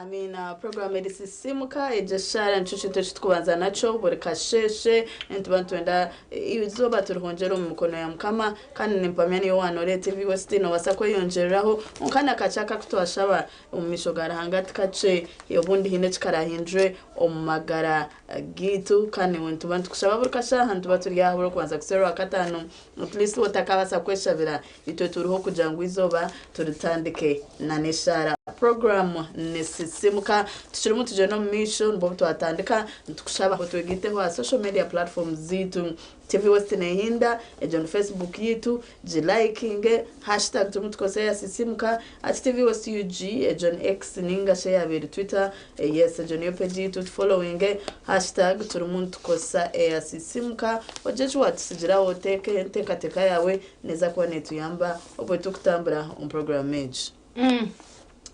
Amiina. Puroguraamu eri Sisiimuka egyo eshaara nikyo kintu eki turikubanza nakyo buri kasheeshe. Nituba nitwenda eizooba turihongyere omu mikono ya Mukama kandi nimpamya niiwe waaba nooreeba TV West noobaasa kweyongyereraho kwonka na kakye aku twashaba omu maisho ga Ruhanga ti kakye obundi haine eki karaahindure omu magara gaitu kandi nituba nitukushaba buri kashaaha nituba turi aha buri Orikubanza kuhitsya Orwakataano at least waaba otakaabaasa kweshabira Itwe turiho kugira ngu eizooba turitandike na n'eshaara. Puroguraamu Nisisimuka tukirimu tugyenda omu maisho nibwo obu twatandika nitukushaba otwegaiteho aha social media platforms zaitu. TV West neehinda, egyo ni Facebook yaitu, gilikinge, hashtag turimu tukozesa eya Sisimuka, ati TV West UG, egyo ni X ninga shi eyaaba eri Twitter, yes egyo niyo page yaitu tufollowinge, hashtag turimu nitukozesa eya Sisimuka, ogire eki waatutsigiraho oteeke enteekateeka yaawe Neeza kuba neetuyamba obwe turikutambura omu puroguraamu egi.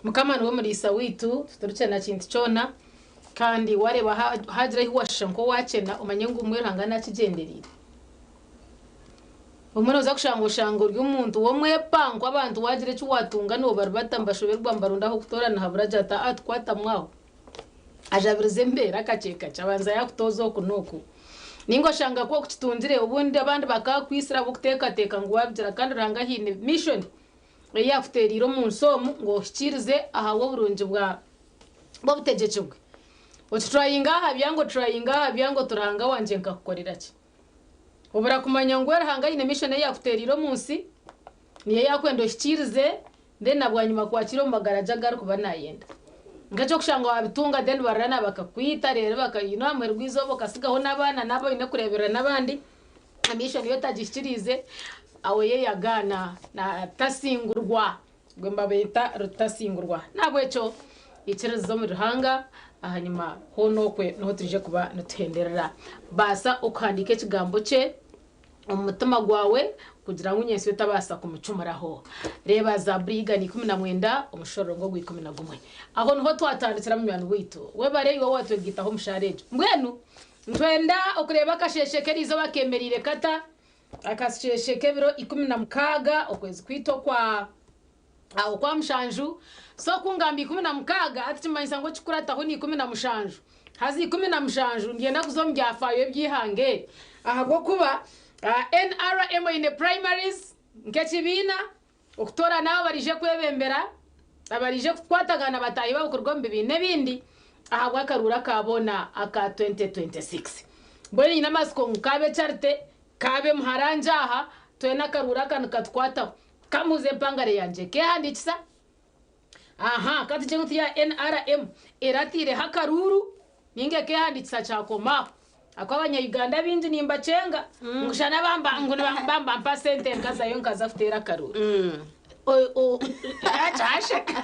Mukama niwe muriisa waitu, titurikukyena kintu kyona. Kandi wareeba hagira ahu washusha nk'owakyena omanye ngu obumwe Ruhanga nakigyendereire. Obumwe noza kushanga oshanga ori omuntu w'omwepanko abantu wagira eki watunga nobaribata nibashoberwa nibaronda ah'okutoora nihabura agira ati aa tukwatamu aho. Ajabiriza embeera kakye kakye abanza yakutooza oku n'oku. Ninga oshanga ku okukitungire obundi abandi bakaakwitsire ahabw'okuteekateeka ngu waabigira kandi Ruhanga haine mission ei yaakuteereire omu nsi omu ngu ohikiirize ahabw'oburungi bwa bw'obutegyeki bwe. Okiturayinga aha byanga oturayinga aha byanga oti Ruhanga wangye nkakukorera ki? Obura kumanya ngu we Ruhanga aine mission ei yaakuteereire omu nsi niyo yaakwenda ohikiirize Then na bwanyima akwakire omu magara gye agu arikuba nayenda. Nk'ekyokushanga wabitunga then barara bakakwita reero baka you know aha muheru gw'eizooba okasigaho n'abaana n'abu oine kureeberera n'abandi, amisho niyo otagihikiriize, aho ye yagaana natasingurwa, ogwo nibabeeta rutasingurwa. Nahabwekyo ikiririza omuri Ruhanga ahanyima hoona okwe niho twije kuba nituhenderera. Baasa okuhandiika ekigambo kye. omu mutima gwawe kugira ngu nyentsya otabaasa kumucumuraho. Reeba Zaaburi 119, omushororongo ogwa 11. Aho niho twatandikira munywani waitu. Webare iwe owaatwegaitaho omu shaara egyo. Mbwenu nitwenda okureeba akasheeshe k'eriizooba keemereire kata, akasheeshe k'ebiro 16 okwezi kwaitu okwa Okwa mushanju, so ku ngamba 16, hati kimanyisa ngu ekikukurataho ni 17. Haza 17 niinyenda kuza omu byafaayo eby'eihanga eri ahabw'okuba NRM eine primaries nk'ekibiina, okutoorana abo abaraije kwebembera, abaraije kukwatagana na bataahi baabo kuruga omu bibiina ebindi ahabw'akaruuru aka boona aka 2026. Mbwenu nyine amatsiko ngu kaabe Charity, kaabe Muharangye aha, twena akaruuru aka nikatukwataho. Kambuuze empangare yangye ekeehandiikisa? Aha, ka tugire ngu ti ya NRM erataireho akaruuru nainga ekeehandiikisa kyakoma aho. Ahakuba Abanya-Uganda abaingi nimbakyenga ngu shana bamba ngu nibampa sente nkazayo nkaza kuteera akaruuru. Kyasheka.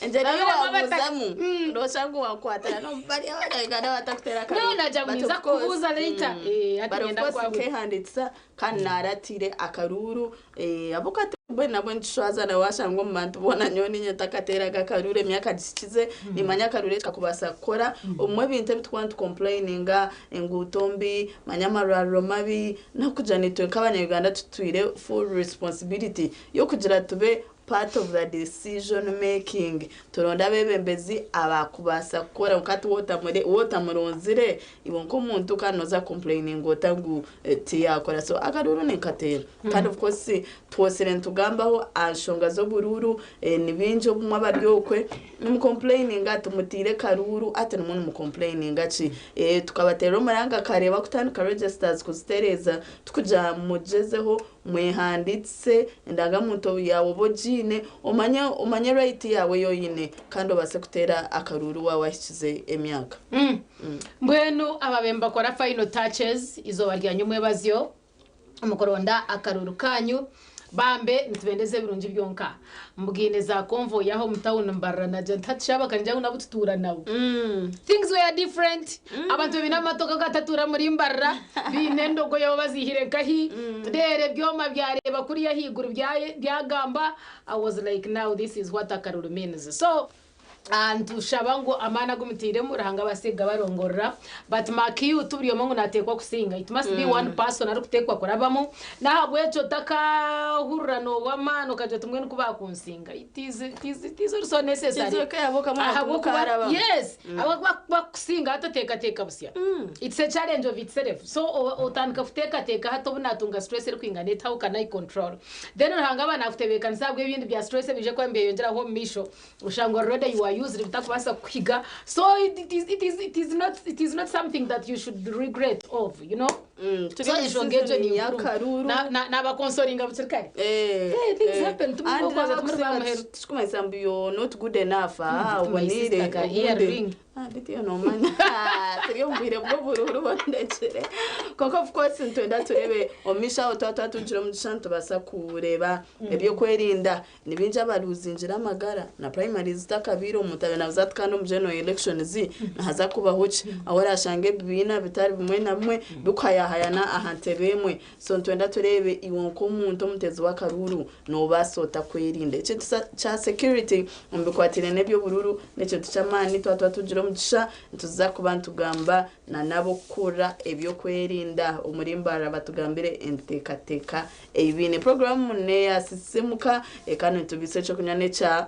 Engyeri ei wabuuzamu nooshusha ngu wakwatana n'omu bari Abanya-Uganda abatakuteera akaruuru. No, nagira ngu But ninza of course, kukubuuza later. Eh, hati but of niinyenda course kwabuuza. nkeehandiikisa Kandi naaratire akaruuru ahabw'okuba hati mbwenu nabwo nikishwaza nawe waashanga omu bantu boona nyowe niinye ntakateeraga akaruuru emyaka gihikize, niimanya akaruuru eki kakubaasa kukora. Obumwe ebintu ebi turikuba nitukompureyininga, enguuto mbi, manya amarwariro mabi, n'ahabw'okugira naitwe nk'abanya-Uganda tutwire full responsibility y'okugira tube part of the decision making turonde abebembezi abakubaasa kukora kwonka hati waaba otamuronzire iwe nk'omuntu kandi noza complaininga ota ngu tiyakora so akaruuru ninkateera kandi of course twosire nitugambaho aha nshonga z'oburuuru ni bingi obumwe abari okwe nimu complaininga tumutiire karuuru hati nimwo nimu complaininga ki tukabateerera omuranga kare bakutandika registers kuzitereeza tukugira mugyezeho Mwehandiikise endagamuntu yaawe obe ogiine, omanye omanye right yaawe ei oine kandi obaase kuteera akaruuru waaba wahikize emyaka. Mbwenu ababaire nibakora final touches eizooba rya nyomwebazyo omu kuronda akaruuru kaanyu bambe nitubendeza ebirungi byonka. Mbugaine za convoy aha omu town mbarira nagira nti hati shaaba ka ningira ngu nabu tutuura nabo. Things were different. Abantu baine amatoka gatatuura muri Mbarira, baine endogoya oba baziihire nkahi, reero ebyoma byareeba kuriya ahaiguru byagamba, I was like now this is what akaruru means. So. Nitushaba ngu amaani agu mutairemu Ruhanga abaase kugabarongorera but mark you ti buri omwe ngu nateekwa kusinga it must be one person arikuteekwa kurabamu nahabwekyo otakahurira nohwa amaani okagira oti mbwenu ku bakunsinga it is, it is, it is also necessary Kizoka yabo kamwe ahabwokuba karabamu. yes ahabwokuba bakusinga hati oteekateeka busya it's a challenge of itself so otandika kuteekateeka hati obu natunga stress erikwingana eti how can I control then Ruhanga aba nakutebeekanisa ahabw'ebindi bya stress ebiije kuba nibyeyongyeraho omu maisho Oshanga already you are used bitakubaasa kukuhiga so it is, it is, it is not, it is not something that you should regret of you know Turi so omu enshonga egyo season ni nkuru y'akaruru. Nabakonsoringa bukiri kare. Eh, Eh, things eh. happen. Tumwe And okwaza tumwe n'abakusinga bamuheru. tikikumanyisa mbu you're not good enough. Ah, My obonire. sister ka ear Obundi. ring. Ah, bitu yo nomanya. Turi omu bwire bw'obururu bondekire. Kwonka of course nitwenda turebe omu maisho aho twaba twatungire omugisha nitubaasa kureeba eby'okwerinda. Ni baingi abaruzingyire amagara na primaries zitakabaire omuntu abaire nabuza ati kandi omu general elections nihaza kubaho ki ahu orashanga ebibiina bitari bimwe na bimwe bikuhayahayana aha ntebe emwe so nitwenda tureebe iwe nk'omuntu omuteezi w'akaruuru nobaasa ota kwerinda ekintu kya security omu bikwatiraine n'eby'oburuuru n'ekintu ky'amaani twaba twatungire omugisha nituza kuba nitugamba na n'ab'okukurira eby'okwerinda omuri Mbarara batugambire enteekateeka ei baine. Puroguraamu n'eya Sisiimuka kandi nitubaisa eky'okunywa n'ekya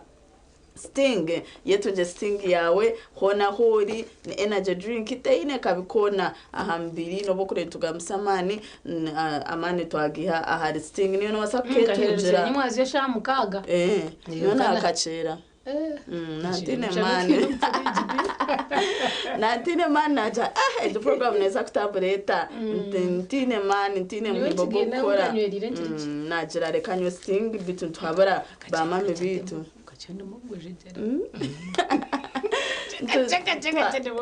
Sting. Yetungye Sting yaawe hoona ahu ori. Ni energy drink teine kabi koona aha mubiri n'obu orikureeba nitugambisa amaani, amaani twagaiha ahari Sting. Naiwe noobaasa Nkaheereza kukeetungira. nyimwazyo eshaaha 6. Nyowe naakakyera. Nantiine maani nantiine maani nagira ah egi program neeza kutambura eta ntiine maani ntiine Nyowe muhimbo nkigiine gw'okukora nkanywerire nkirikye. Nagira reka nywe Sting bitu nituhabura bamami bitu.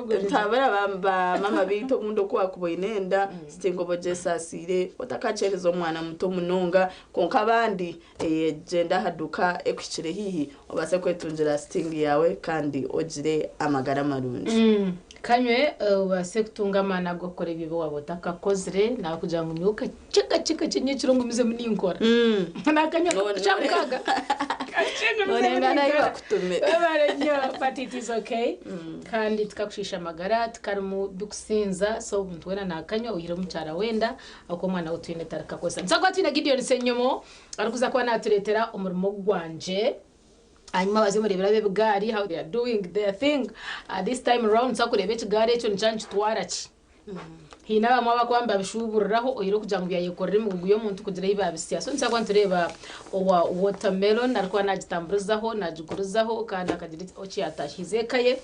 Nituhabura bamama bitu obundi oku wakuba oine enda Sting oba ogyesaasiire otakakyereza omwana muto munonga kwonka abandi Gyenda aha duka ekuhikire haihi obaase kwetungira Sting yaawe kandi ogire amagara marungi. Kanywe obaase kutunga amaani ag'okukora ebyo ebi waaba otakakozire nakugira ngu nyowe kakye kakye kakye nyekiro ngumizemu ninkora. Nakanywa shaaha 6 kakye ngumizemu Noorenga n'ahi ninkora. bakutumire. Webare nnyo but it is okay kandi tikakushiisha amagara tikarimu bikusinza so omuntu weena nakanywa oihireho omukyara wenda ahabw'okuba omwana ou twine tarikakozesa. Nituza kuba twine Gideon Ssenyomo arikuza kuba natureetera omurimo gwangye hanyuma baze mureebere ab'ebigaari how they are doing their thing this time round nituza kureeba ekigaari ekyo nikyo nikitwara ki. Haine abamwe abakuba nibabishuuburiraho oihireho kugira ngu byayekorera emigugu y'omuntu kugira ei babisya. So nituza kuba nitureeba owa watermelon arikuba nagitamburizaho nagigurizaho kandi akagira eki yatahize eka ye.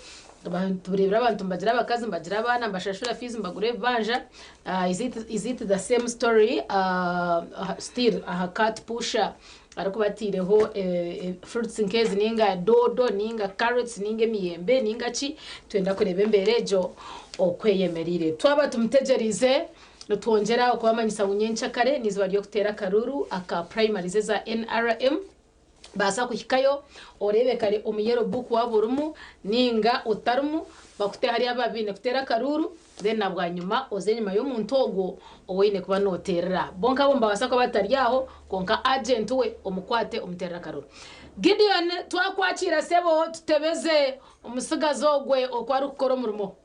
Tureebire abantu nibagira abakazi nibagira abaana nibashashura fees nibagura ebibanja is it, is it the same story still aha cart pusher arikuba ataireho fruits nk'ezi ninga doodo ninga carrots ninga emiyembe ninga ki twenda kureeba embeera egyo oku eyemereire. Twaba tumutegyereize nitwongyera okubamanyisa ngu nyenkyakare n'eizooba ry'okuteera akaruuru aka primaries eza NRM. Baasa kuhikayo oreebe kare omu yellow book waaba orimu ninga otarimu bakute hariya abaaba baine kuteera akaruuru then na bwanyima oze enyima y'omuntu ogwo ou oine kuba nooteerera. Bo nkabo nibabaasa kuba batari aho kwonka agent we omukwate omuteerere akaruuru. Gideon twakwakiira sebo tutebeze omutsigazi ogwe oku arikukora omurimo.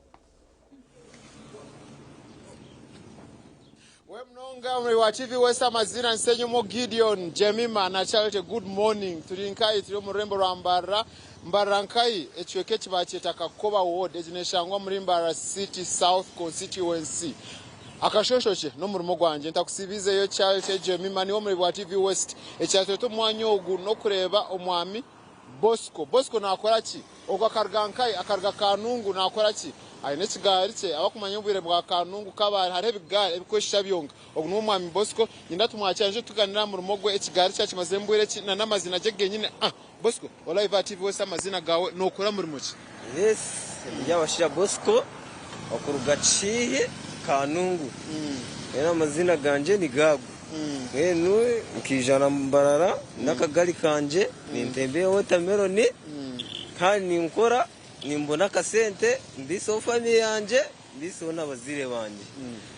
We munonga omuri wa TV West amazina ni Ssenyomo Gideon Jemima na Charity good morning turi nkayi turi omu rurembo rwa Mbarara Mbarara nkayi ekicweka eki bakyeta Kakoba ward egi neshangwa omuri Mbarara City South constituency akashoshokye n'omurimo gwangye ntakusibizeyo Charity Jemima niwe omuri wa TV West ekyatweta omu mwanya ogu n'okureeba omwami Bosco. Bosco naakora ki? Ogwo akaruga nkahi? Akaruga Kanungu. Naakora ki? Aine ekigaari kye. Abakumanya obwire bwa Kanungu Kabale hariho ebigaari ebirikweshusha byonka. Ogu niwe Omwami Bosco. Nyenda tumwakire aije tuganire aha murimo gwe, ekigaari kye akimaziremu bwire ki, n'amaziina gye genyine. Ah! Bosco, Olive aha TV West amaziina gaawe, nookora murimo ki? Yes, ndi Abashaija Bosco okuruga Kihihi, Kanungu. Mbwenu amaziina gangye nigo ago. Mbwenu nkaija na Mbarara n'akagari kangye nintembeya watermelon kandi ninkora nimbona akasente mbiiseho family yangye mbiiseho n'abazaire bangye.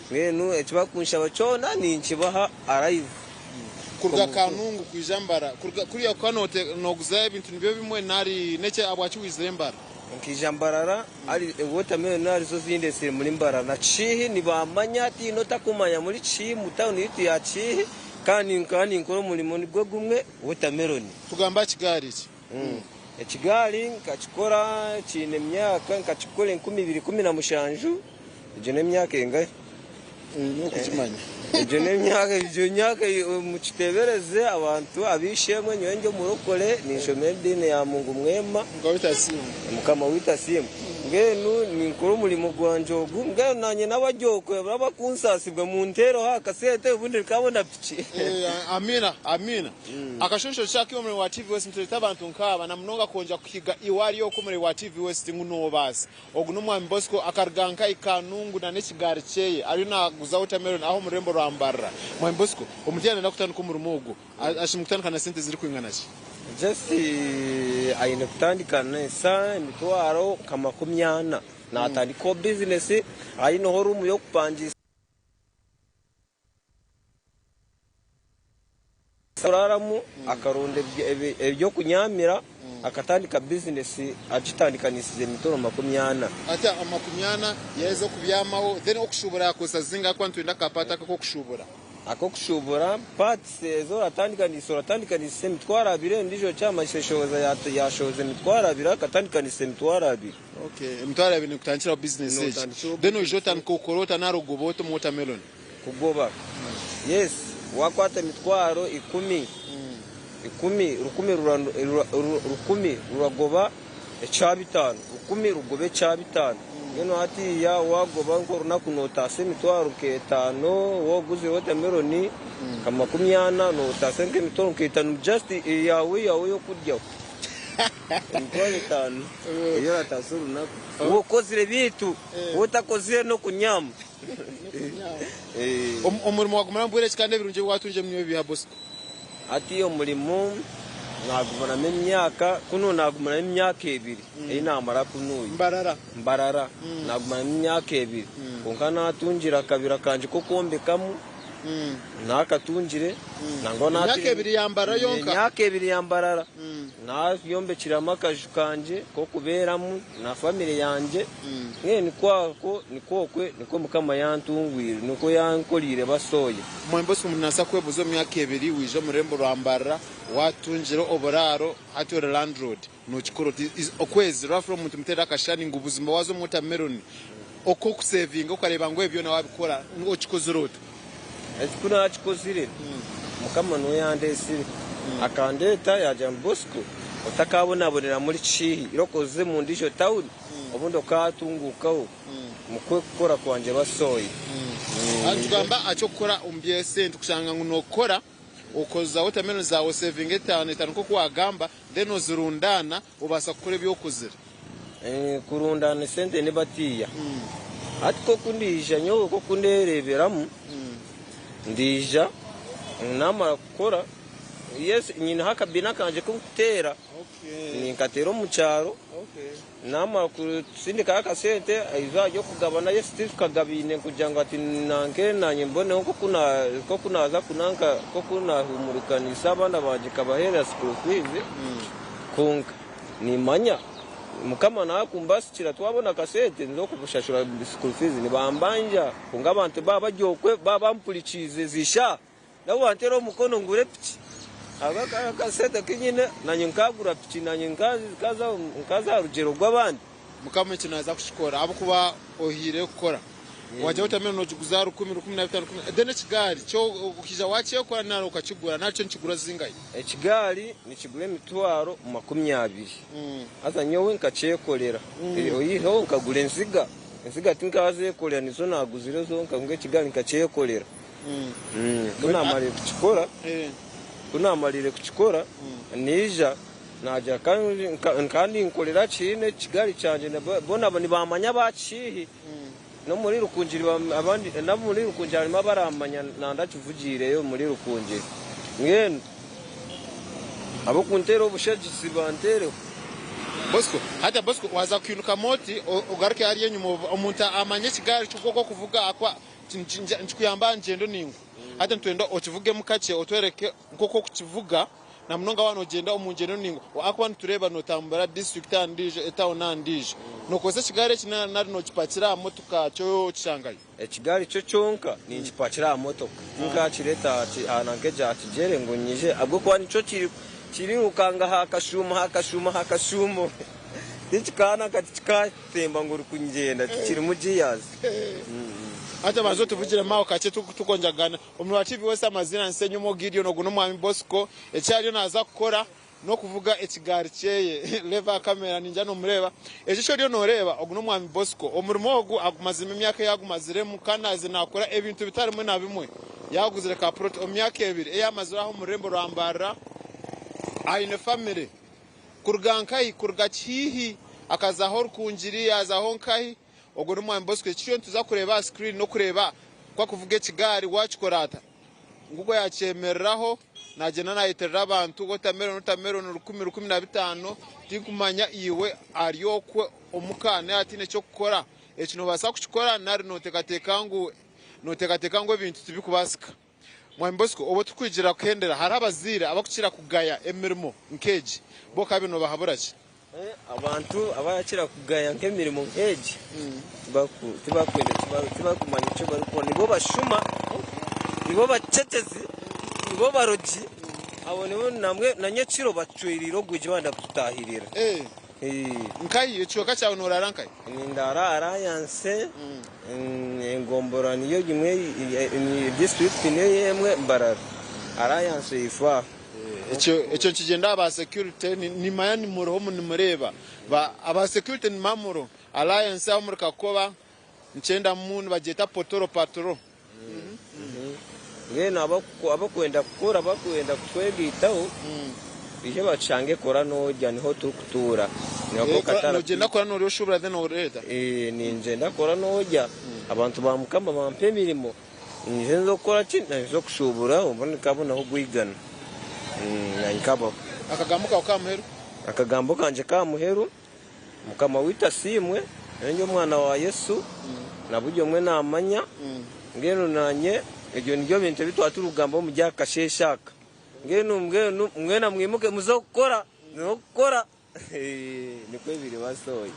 Mbwenu eki barikunshaba kyona ninkibaha alive. Kuruga Kanungu kwija Mbarara, kuruga kuriya okaba nooguzayo ebintu nibyo bimwe nari n'eki ahabwaki waizire Mbarara? Nkaija Mbarara, ari watermelon arizo zindetsire muri Mbarara na Kihihi nibamanya tihaine otakumanya muri Kihihi mu tawuni yaitu ya Kihihi kandi nkaba ninkora omurimo nigwo gumwe watermelon. Tugamba aha kigaari eki. Ekigaari nkakikora kiine emyaka nkakikora 2017 egyo n'emyaka engahi? N'okukimanya. Egyo n'emyaka egyo myaka mukitebereze abantu ab'eishe-emwe nyowe ndi omurokore ninshoma ediini ya Mungu Mwema. Mukama waitu asiimwe. Mukama waitu asiimwe. Mbwenu ninkora omurimo gwangye ogu mbwenu nanye n'abaryokwe abakunsaasibwa munteereho aha kasente obundi nkabona piki. Amiina amiina. Akashonshorekye aka iwe omuremi wa TV West nitureeta abantu nkaaba na munonga kwongyera kuhiga iwe ari okwo omuremi wa TV West ngu noobaasa. Ogu n'omwami Bosco akaruga nka i Kanungu na n'ekigaari kyeye ariyo naaguza watermelon aha omu rurembo rwa Mbarara. Mwami Bosco, omuntu yaaba nayenda kutandika omurimo ogu, ashemereire kutandika na sente zirikwingana ki? Just aine kutandika n'ensa emitwaro nka 40 naatandikaho bizinesi aineho ruumu y'okupangisa. Kuraramu akaronda eby'okunyaamira akatandika bizinesi agitandikanisize emitoro 40. Ati 40 yaheza okubyamaho then okushuubura yakozesa zingahi ahakuba nitwenda aka part aka ak'okushuubura. Ak'okushuubura parts ezi oratandikanisa oratandikanisa 20,000 endiijo kyamanyisa eshohoza yashohoza 20,000 akatandikanisa 20,000. Okay 20,000 nekutandikiraho bizinesi egi then oija otandika okora ota nari ogoba ota omu watermelon? Kugoba. Yes, wakwata 100,000, ikumi, 100 ruragoba ekyabitaano, 1,000 rugoba ekyabitaano. Mbwenu hatiiya wagoba nk'orunaku nootaasa 50,000, waaguzire wotameloni nka 40, nootaasa nk'emitwaro nk'etaano just eyaawe yaawe ey'okuryaho. 50,000 ei orataasa orunaku. Waaba okozire beitu, waaba otakozire n'okunyaama. Omurimo wagumaramu bwire ki kandi ebirungi ebi watungiremu nibiba biiha Bosco? Hati omurimo nagumaramu emyaka kunu nagumaramu emyaka ebiri ei namara kunuya. Mbarara. Mbarara nagumaramu emyaka ebiri kwonka natungire akabira kangye k'okwombekamu nakatungire nangwa Emyaka ebiri ya Mbarara yonka? Emyaka ebiri ya Mbarara nayombekiremu akaju kangye k'okubeeramu na famire yangye. Mbwenu nikwo ako, nikwo okwe, nikwo Mukama yantungwire, nikwo yankoreire basooya. Mwembi omuntu nabaasa kwebuuza omu myaka ebiri waija omu rurembo rwa Mbarara watungire oburaaro hati ori landlord nokikora ota? Okwezi roughly omuntu muteere akashushani ngu buzima waaza omu watermelon oku okusevinga okareeba ngu ebi byona wabikora okikozire ota? Eki ku naakikozire, Mukama niwe yandeetsire. Akandeeta yaagira ngu Bosco otakaabonabonera muri Kihihi, irooko oze omu ndiijo tawuni obundi okaatunguukaho omu kukora kwangye basooya. Nitugamba aha ky'okukora omu by'esente kushanga ngu nookora okoza watermelon zaawe osevinga etaano etaano nk'oku waagamba then ozirundaana obaasa kukora ebi okozire. Kurundaana esente nibatiiya. Hati nk'oku ndiija nyowe nk'oku ndeereeberamu, ndiija naamara kukora, yes nyineho akabiina kangye aku ndikuteera, ninkateera omu kyaro, naamara kutsindikayo akasente eizooba ry'okugabana yes titukagabaine kugira ngu ati nanke naanye mboneho nk'oku naaza kunanka nk'oku naahuumurikanisa abaana bangye nkabaheerera school fees kwonka. Nimanya Mukama nakumbasikira twabona akasente nza okushashura school fees nibambanja kwonka abantu baba bari okwe baba bampurikiize zisha nabo banteera omukono ngure piki ahabwa akasente aku nyine nanye nkagura piki nanye nkaza aha rugyero rw'abandi. Mukama ekyo naaza kukikora ahabw'okuba ohiireyo kukora. Wagira watermelon nogiguza rukumi, 15,000, rukumi then ekigaari kyo okaija wakyekora nari okakigura nari kyo nikigura zingahi? Ekigaari nikigura 20,000 haza nyowe nkakyekorera oyihireho nkagura enziga, enziga tinkazekorera nizo naguzire zonka kwonka ekigaari nkakyekorera. Ku namarire kukikora, ku namarire kukikora naija nagira kandi nkorera kiine ekigaari kyangye boona nibamanya aba Kihihi. N'omuri Rukungiri abandi n'ab'omuri Rukungiri harimu abaramanya nandakivugiireyo omuri Rukungiri. Mbwenu ab'okunteera obushagisi banteereho. Bosco, hati Bosco waaza kuhindukamu oti ogaruke hariya enyima omuntu amanye ekigaari ky'oku orikuvuga ahakuba nikikuyamba aha ngyendo ndaingwa. Hati nitwenda okivugemu kakye otworeke nk'oku orikukivuga na munonga waaba noogyenda omu ngyendo ndaingwa. Ahakuba nitureeba nootambura disiturikiti aha ndiijo, etawuni aha ndiijo. Nookozesa ekigaari eki nari nookipakira aha motoka kyo okishangayo? Ekigaari kyo kyonka ninkipakira aha motoka. Tinkakireeta aha nanka egyo aha kigyere ngu nyije ahabw'okuba nikyo kirirukanga ha kashuumo ha kashuumo ha kashuumo. Tikikaanaka tikikatemba ngu orikugyenda tikirimu gears. Hati banza otuvugiremu aho kakye tukwongyera kugaaniira. Omuri wa TV West amaziina ni Ssenyomo Gideon ogu n'omwami Bosco. Eki ariyo naaza kukora n'okuvuga ekigaari kyeye. Reeba aha kamera niinyija nomureeba. Eki eki oriyo nooreeba ogu n'omwami Bosco. Omurimo ogu agumaziremu emyaka ei agumaziremu kandi naaza naakora ebintu bitari bimwe na bimwe. Yaaguzire ka puroti omu myaka ebiri ei amazire aha omu rurembo rwa Mbarara. Aine famire. Kuruga nkahi? Kuruga Kihiihi akazaho Rukungiri yaazaho nkahi? Ogwo n'omwami Bosco. Eki kyona nituza kureeba aha screen n'okureeba ku arikuvuga ekigaari waakikora ata. Ngugu yaakyemereraho naagyenda naayeterera abantu watermelon watermelon rukumi 15 tinkumanya iwe ari okwe omuka naaba ataine ky'okukora eki noobaasa kukikora nari nooteekateeka ngu nooteekateeka ngu ebintu tibikubaasika. Mwami Bosco, obu turikwija kuhendera, hariho abazaire abarikukira kugaya emirimo nk'egi, bo okaaba noobahabura ki? Abantu abarakira kugaya nk'emirimo nk'egi tibakwenda tibarikumanya eki barikukora nibo bashuma, nibo bacecezi, nibo barogi, abo nibo na nyekiro bacwereire orwigi barenda kututahirira. Nkahi? Ekicweka kyawe noraara nkahi? Nindaara Alliance, engomborora niyo emwe, disiturikiti niyo emwe Mbarara. Alliance eife aho. Ekyo nikigyenda aha ba security, nimanya nimuriho nimureeba. Aba security nimanya muriho. Alliance aho omuri Kakoba, nikyendamu nibagyeta potoro patro. Mbwenu abakwenda kukora abakwenda kutwegaitaho baije batushange kora norya niho turikutuura. Nogyenda kora norya oshubura then oreeta? Ningyenda kora norya abantu ba mukama bampa emirimo nyije nze kukora ki nze kushubura obundi nkabonaho ogwigana nkabaho. Akagambo kawe ka muheru? Akagambo kangye ka muheru Mukama waitu asiimwe, nyowe ndi omwana wa Yesu, na buri omwe naamanya, mbwenu naanye ebyo nibyo bintu ebi twaba turikugamba omuri aka kasheeshe aka. Mbwenu mbwenu mwena mwimuke muze kukora, muze kukora nikwo biri basoya.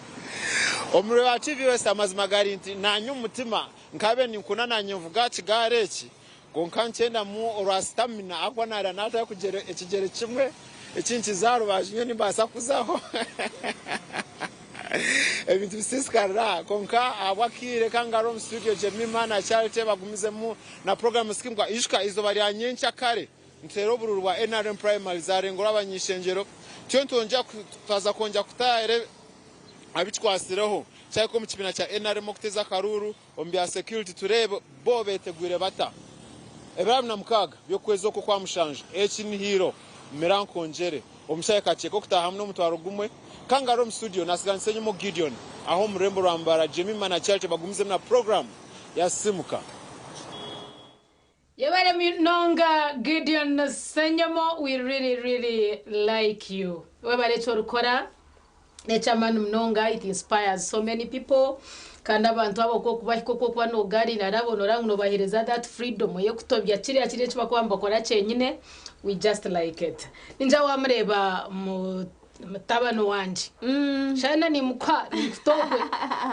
Omuri ba TV West amazima gari nti nanye omu mutima nkabe ninkunda nanye nvuga aha kigaari eki kwonka nkyendamu orwa stamina ahakuba nareeba natayo ekigyere kimwe Ekinkiza aha rubaju nyowe nimbaasa kuzaho ebintu bisisikarira kwonka ahabw'akaire kangare omu studio Jemima na Charity bagumizemu na puroguramu Sikimuka. Ijuka eizooba rya nyenkya kare nituteera oburuuru bwa nrm primaries aharengurwa abany'eishengyero turiyo nitwongera twaza kwongyera kutaahira abikikwatsireho kyahika omu kibiina kya nrm okuteeza akaruuru omu bya security tureebe bo betegwire bata. Ebiro 26 by'okwezi oku okwamushanju, eki ni Hiro Mirankongyere, omushaija kakyeka okutaahamu n'omutwaro gumwe. Kangaroo omu studio nasiganisa enyima Gideon aho omu rurembo rwa Mbarara Jemima na Charity bagumizemu na puroguramu ya Simuka. Yebare munonga Gideon Ssenyomo we really really like you webare ekyorikora nekyamani munonga it inspires so many people kandi abantu abo kwokubahika okwokuba noganira nabo noreba ngu nobahereza that freedom eyokutobya kiriya kiri ekibakuba nibakora kyenyine we just like it ningira wamureba mutabani wangye shana nimukuha ninkuta okwe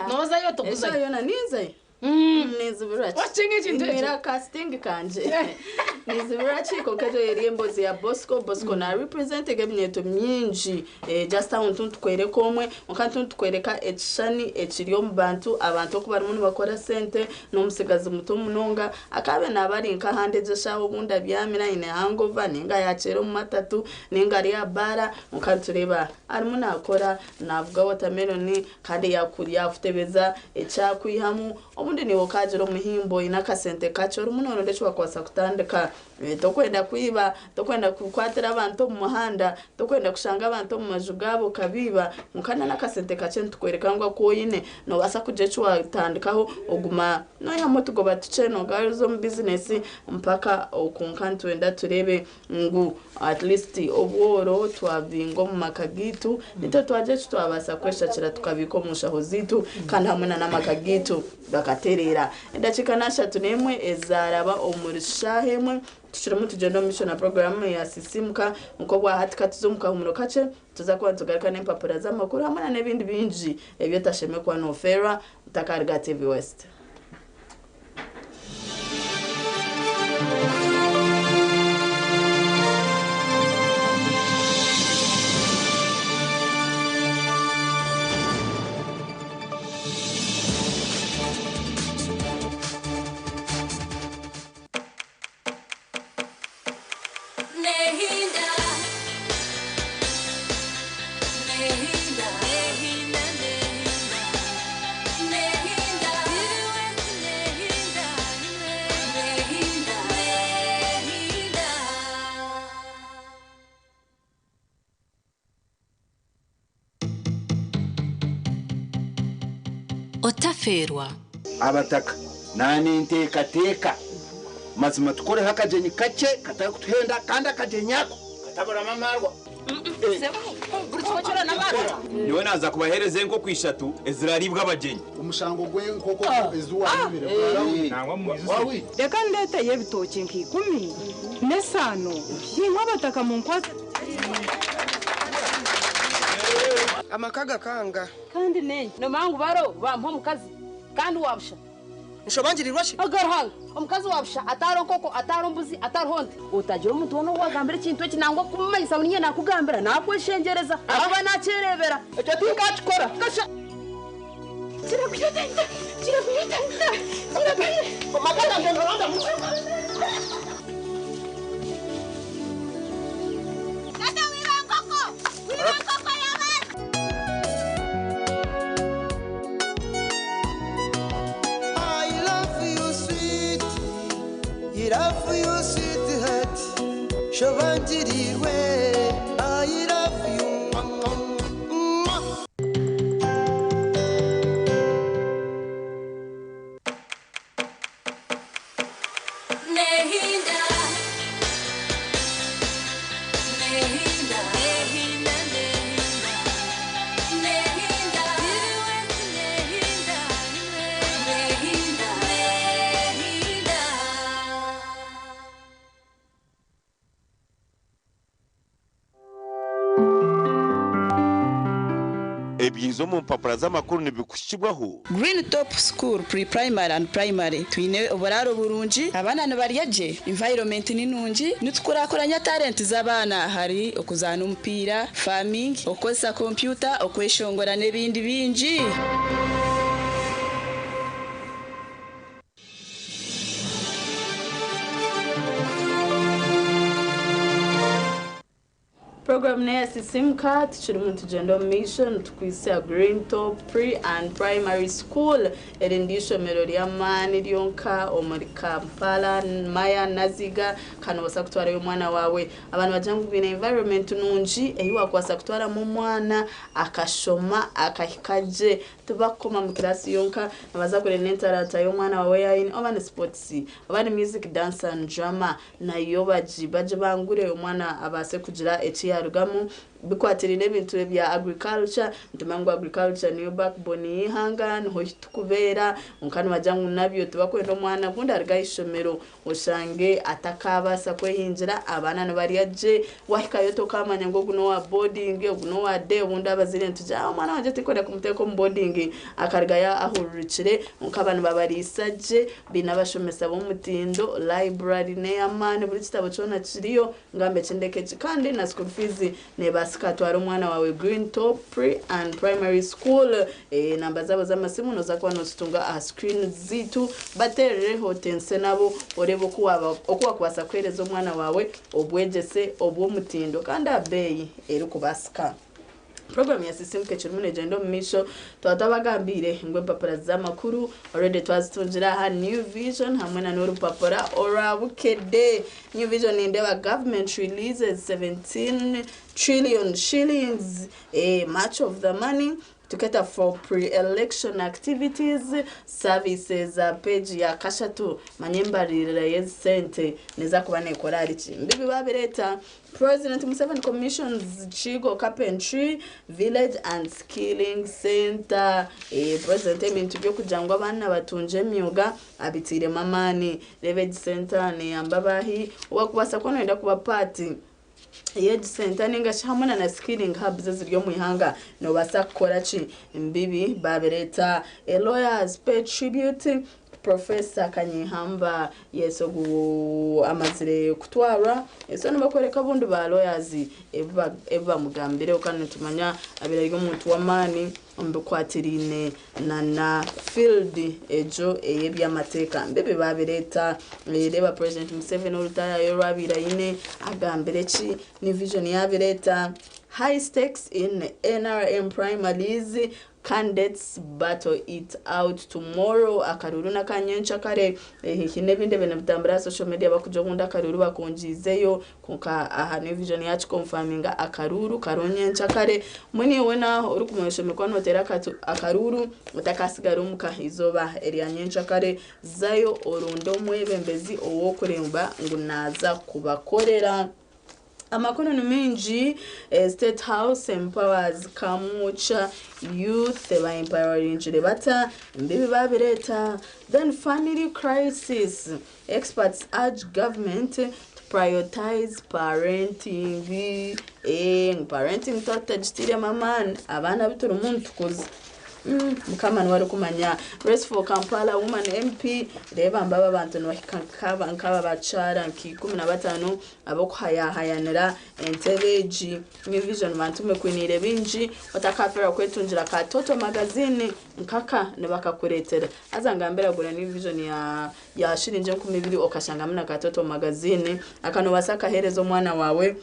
nozayo tokuzayo. Eshaaha yoona ninzayo. Nizibura ki? Wakinga ekintu ekyo. Nimira ka sting kangye. Nizibura ki? Kwonka egyo eri emboozi ya Bosco. Bosco na representinga eminyeeto mingi. Eh, just aho nitukwereka omwe, kwonka nitukwereka ekishushani ekiri omu bantu, abantu oku barimu nibakora sente, n'omutsigazi muto munonga, akaabe naaba ari nk'ahandi egyo eshaaha obundi abyamire aine hangover, nainga yaakyera omu matatu, nainga ari aha baara, kwonka nitureeba arimu naakora, naavuga watermelon, Kandi yaakutebeza eki akwihamu, obundi naiwe okaagira omuhimbo oine akasente kakye orimu nooronda eki wakubaasa kutandika. Tokwenda kwiba, tokwenda kukwatira abantu omu muhanda, tokwenda kushanga abantu omu maju gaabo okabaiba, kwonka n'akasente kakye nitukworeka ngu aku oine noobaasa kugira eki waatandikaho oguma noihamu otugoba tukye noogaruza omu bizinesi mpaka kwonka nitwenda tureebe ngu at least obworo twabubinga omu maka gaitu, nitwe twagira eki twabaasa kweshakira tukabiika omu nshaho zaitu kandi hamwe na n'amaka gaitu gakatandika. Okatereera. Edakiika n'ashatu n'emwe ezaaraba omuri shaaha emwe, tukirimu nitugyenda omu maisho na puroguraamu ya Sisiimuka. Nk'obwahati ka tuze omu kahumuro kakye, tuza kuba nitugaruka n'empapura z'amakuru hamwe na n'ebindi bingi ebi otashemereire kuba noofeerwa otakaruga aha TV West. Otafeerwa. Abataka naninteekateeka mazima tukoreho akagyenyi kakye katarikutuhenda kandi akagyenyi ako kataburamu amaarwa. Nyowe naaza kubaheereza enkoko ishatu eziraariibwe abagyenyi. Omushango gw'enkoko ezi waayibire gwarawundi. Reka ndeeteyo ebitookye nka ikumi n'esaano, naimwe abataka munkwatse tugyende. Amaka gakanga. Kandi n'enki? Noomanya ngu baro bampa omukazi kandi wa busha. Nshobangirirwa shi? Aga Ruhanga, omukazi wa busha atariho nkoko, atariho mbuzi, atariho nte. Otagira omuntu woona ou waagambira ekintu eki nangwa kumumanyisa ngu niinye naakugambira, naakweshengyereza ahakuba naakyereebera. Ekyo tinkaakikora. Kasha. Kiragwire tata! Kiragwire tata! Kiragwire! Amaka gangye noronda mu. Tata wiba nkoko! Wiba nkoko y'abandi! I love you sweet, I love you sweetheart, shobangirirwe, I love you. Mwah. Nehinda, nehinda, nehinda, nehinda, nehinda, nehinda, nehinda. Ebyiza omu mpapura z'amakuru nibikuhikibwaho. Green Top School Pre-Primary and Primary twine oburaaro burungi, abaana nibarya gye, environment ni nungi, nitukurakuranya talent z'abaana hari okuzaana omupiira, farming, okukozesa kompyuta, okweshongora n'ebindi bingi. Puroguraamu n'eya Sisiimuka, tukirimu nitugyenda omu maisho nitukwitsya Green Top Pre and Primary School. Eri niryo ry'amaani ryonka omuri Kampala, Maya, Naziga kandi noobaasa kutwarayo omwana waawe. Aba nibagira ngu baine environment nungi ei waakubaasa kutwaramu omwana akashoma akahika gye. Tibakukoma mu kiraasi yonka, nibaza kureeba n'entaranta y'omwana waawe ei aine oba ni sipotsi, oba ni music, dance and drama nayo bagibangure omwana abaase kugira eki yaarugamu. Bikwatiraine ebintu ebya agriculture, nitumanya ngu agriculture niyo backbone y'eihanga, niho turikubeera kwonka nibagira ngu nabyo tibakwenda omwana obundi aruga aha ishomero oshange atakaabaasa kwehingira, abaana nibarya gye, waahikayo tokaamanya ngu ogu n'owa boarding, ogu n'owa day, obundi abazaire nitugira ah omwana wangye tinkwenda kumuteeka omu boarding akarugayo ahururukire kwonka aba nibabariisa gye, baine abashomesa b'omutindo, library n'ey'amaani buri kitabo kyona kiriyo ngambe kindeke eki kandi na school fees neebaasika twara omwana waawe Green Top Pre and Primary School. Enamba zaabo z'amasimu nooza kuba noozitunga aha screen zaitu bateerereho otense nabo oreebe oku waaba oku wakubaasa kuheereza omwana waawe obwegyese obw'omutindo kandi aha beeyi erikubaasika. Puroguraamu ya Sisiimuka ekirimu neegyenda omu maisho. Twaba twabagambiire ngu empapura z'amakuru already twazitungire aha New Vision hamwe na n'orupapura orwa Bukedde. New Vision nindeeba government releases 17 trillion shillings, eh, much of the money. To cater for pre-election activities services page ya kashatu manya embaririra y'ezi sente neza kuba nekora ahari ki mbibi babireeta President Museveni commissions Kigo Carpentry Village and Skilling Center. Eh, President ebintu by'okugira ngu abaana batungye emyoga abiteiremu amaani. Reeba egi center neyamba abahi owakubaasa kuba noyenda kuba part y'egi center ninga shi hamwe na na skilling hubs eziri omu ihanga nobaasa kukora ki? Mbibi babireeta. A lawyers pay tribute Professor Kanyeihamba yes ogu amazire kutwarwa so nibakworeka obundi ba lawyers ebi bamugambireho kandi nitumanya abaire ari omuntu w'amaani omu bikwatiraine na na field egyo ey'eby'amateeka mbibi babireeta. Reeba President Museveni orutayayo orwabaire aine agambire ki ni vision yabireeta. High stakes in NRM primaries Candidates battle it out tomorrow akaruru naka nyenkyakare haihi nebindi ebintu nibitambura aha social media bakugira obundi akaruru bakongiizeyo kwonka aha new vision yakiconfaminga akaruru kariho nyenkyakare mbwenu iwe weena orikumanya oshemereire kuba noteera akaruru otakasigara omuka eizooba erya nyenkyakare zayo oronde omwebembezi ou orikureeba ngu naaza kubakorera. Amakuru ni maingi, State House empowers Kamwokya youth ba empoweringire bata embibi babireeta then family crisis experts urge government to prioritize parenting ngu parenting twaba tutagiteiremu amaani abaana abu turimu nitukuza. Mukama niwe arikumanya. Race for Kampala Woman MP, Reeba mbaba abantu nibahika nk'aba bakyara nka 15 ab'okuhayahayanira entebe egi. New Vision bantu mwe kwiniire bingi, otakafeerwa kwetungira ka Toto Magazine nkaka nibakakureetera. Haza ngambira gura New Vision ya ya shiringi 2000 okashangamu na ka Toto Magazine. Aka nobaasa kukaheereza omwana waawe.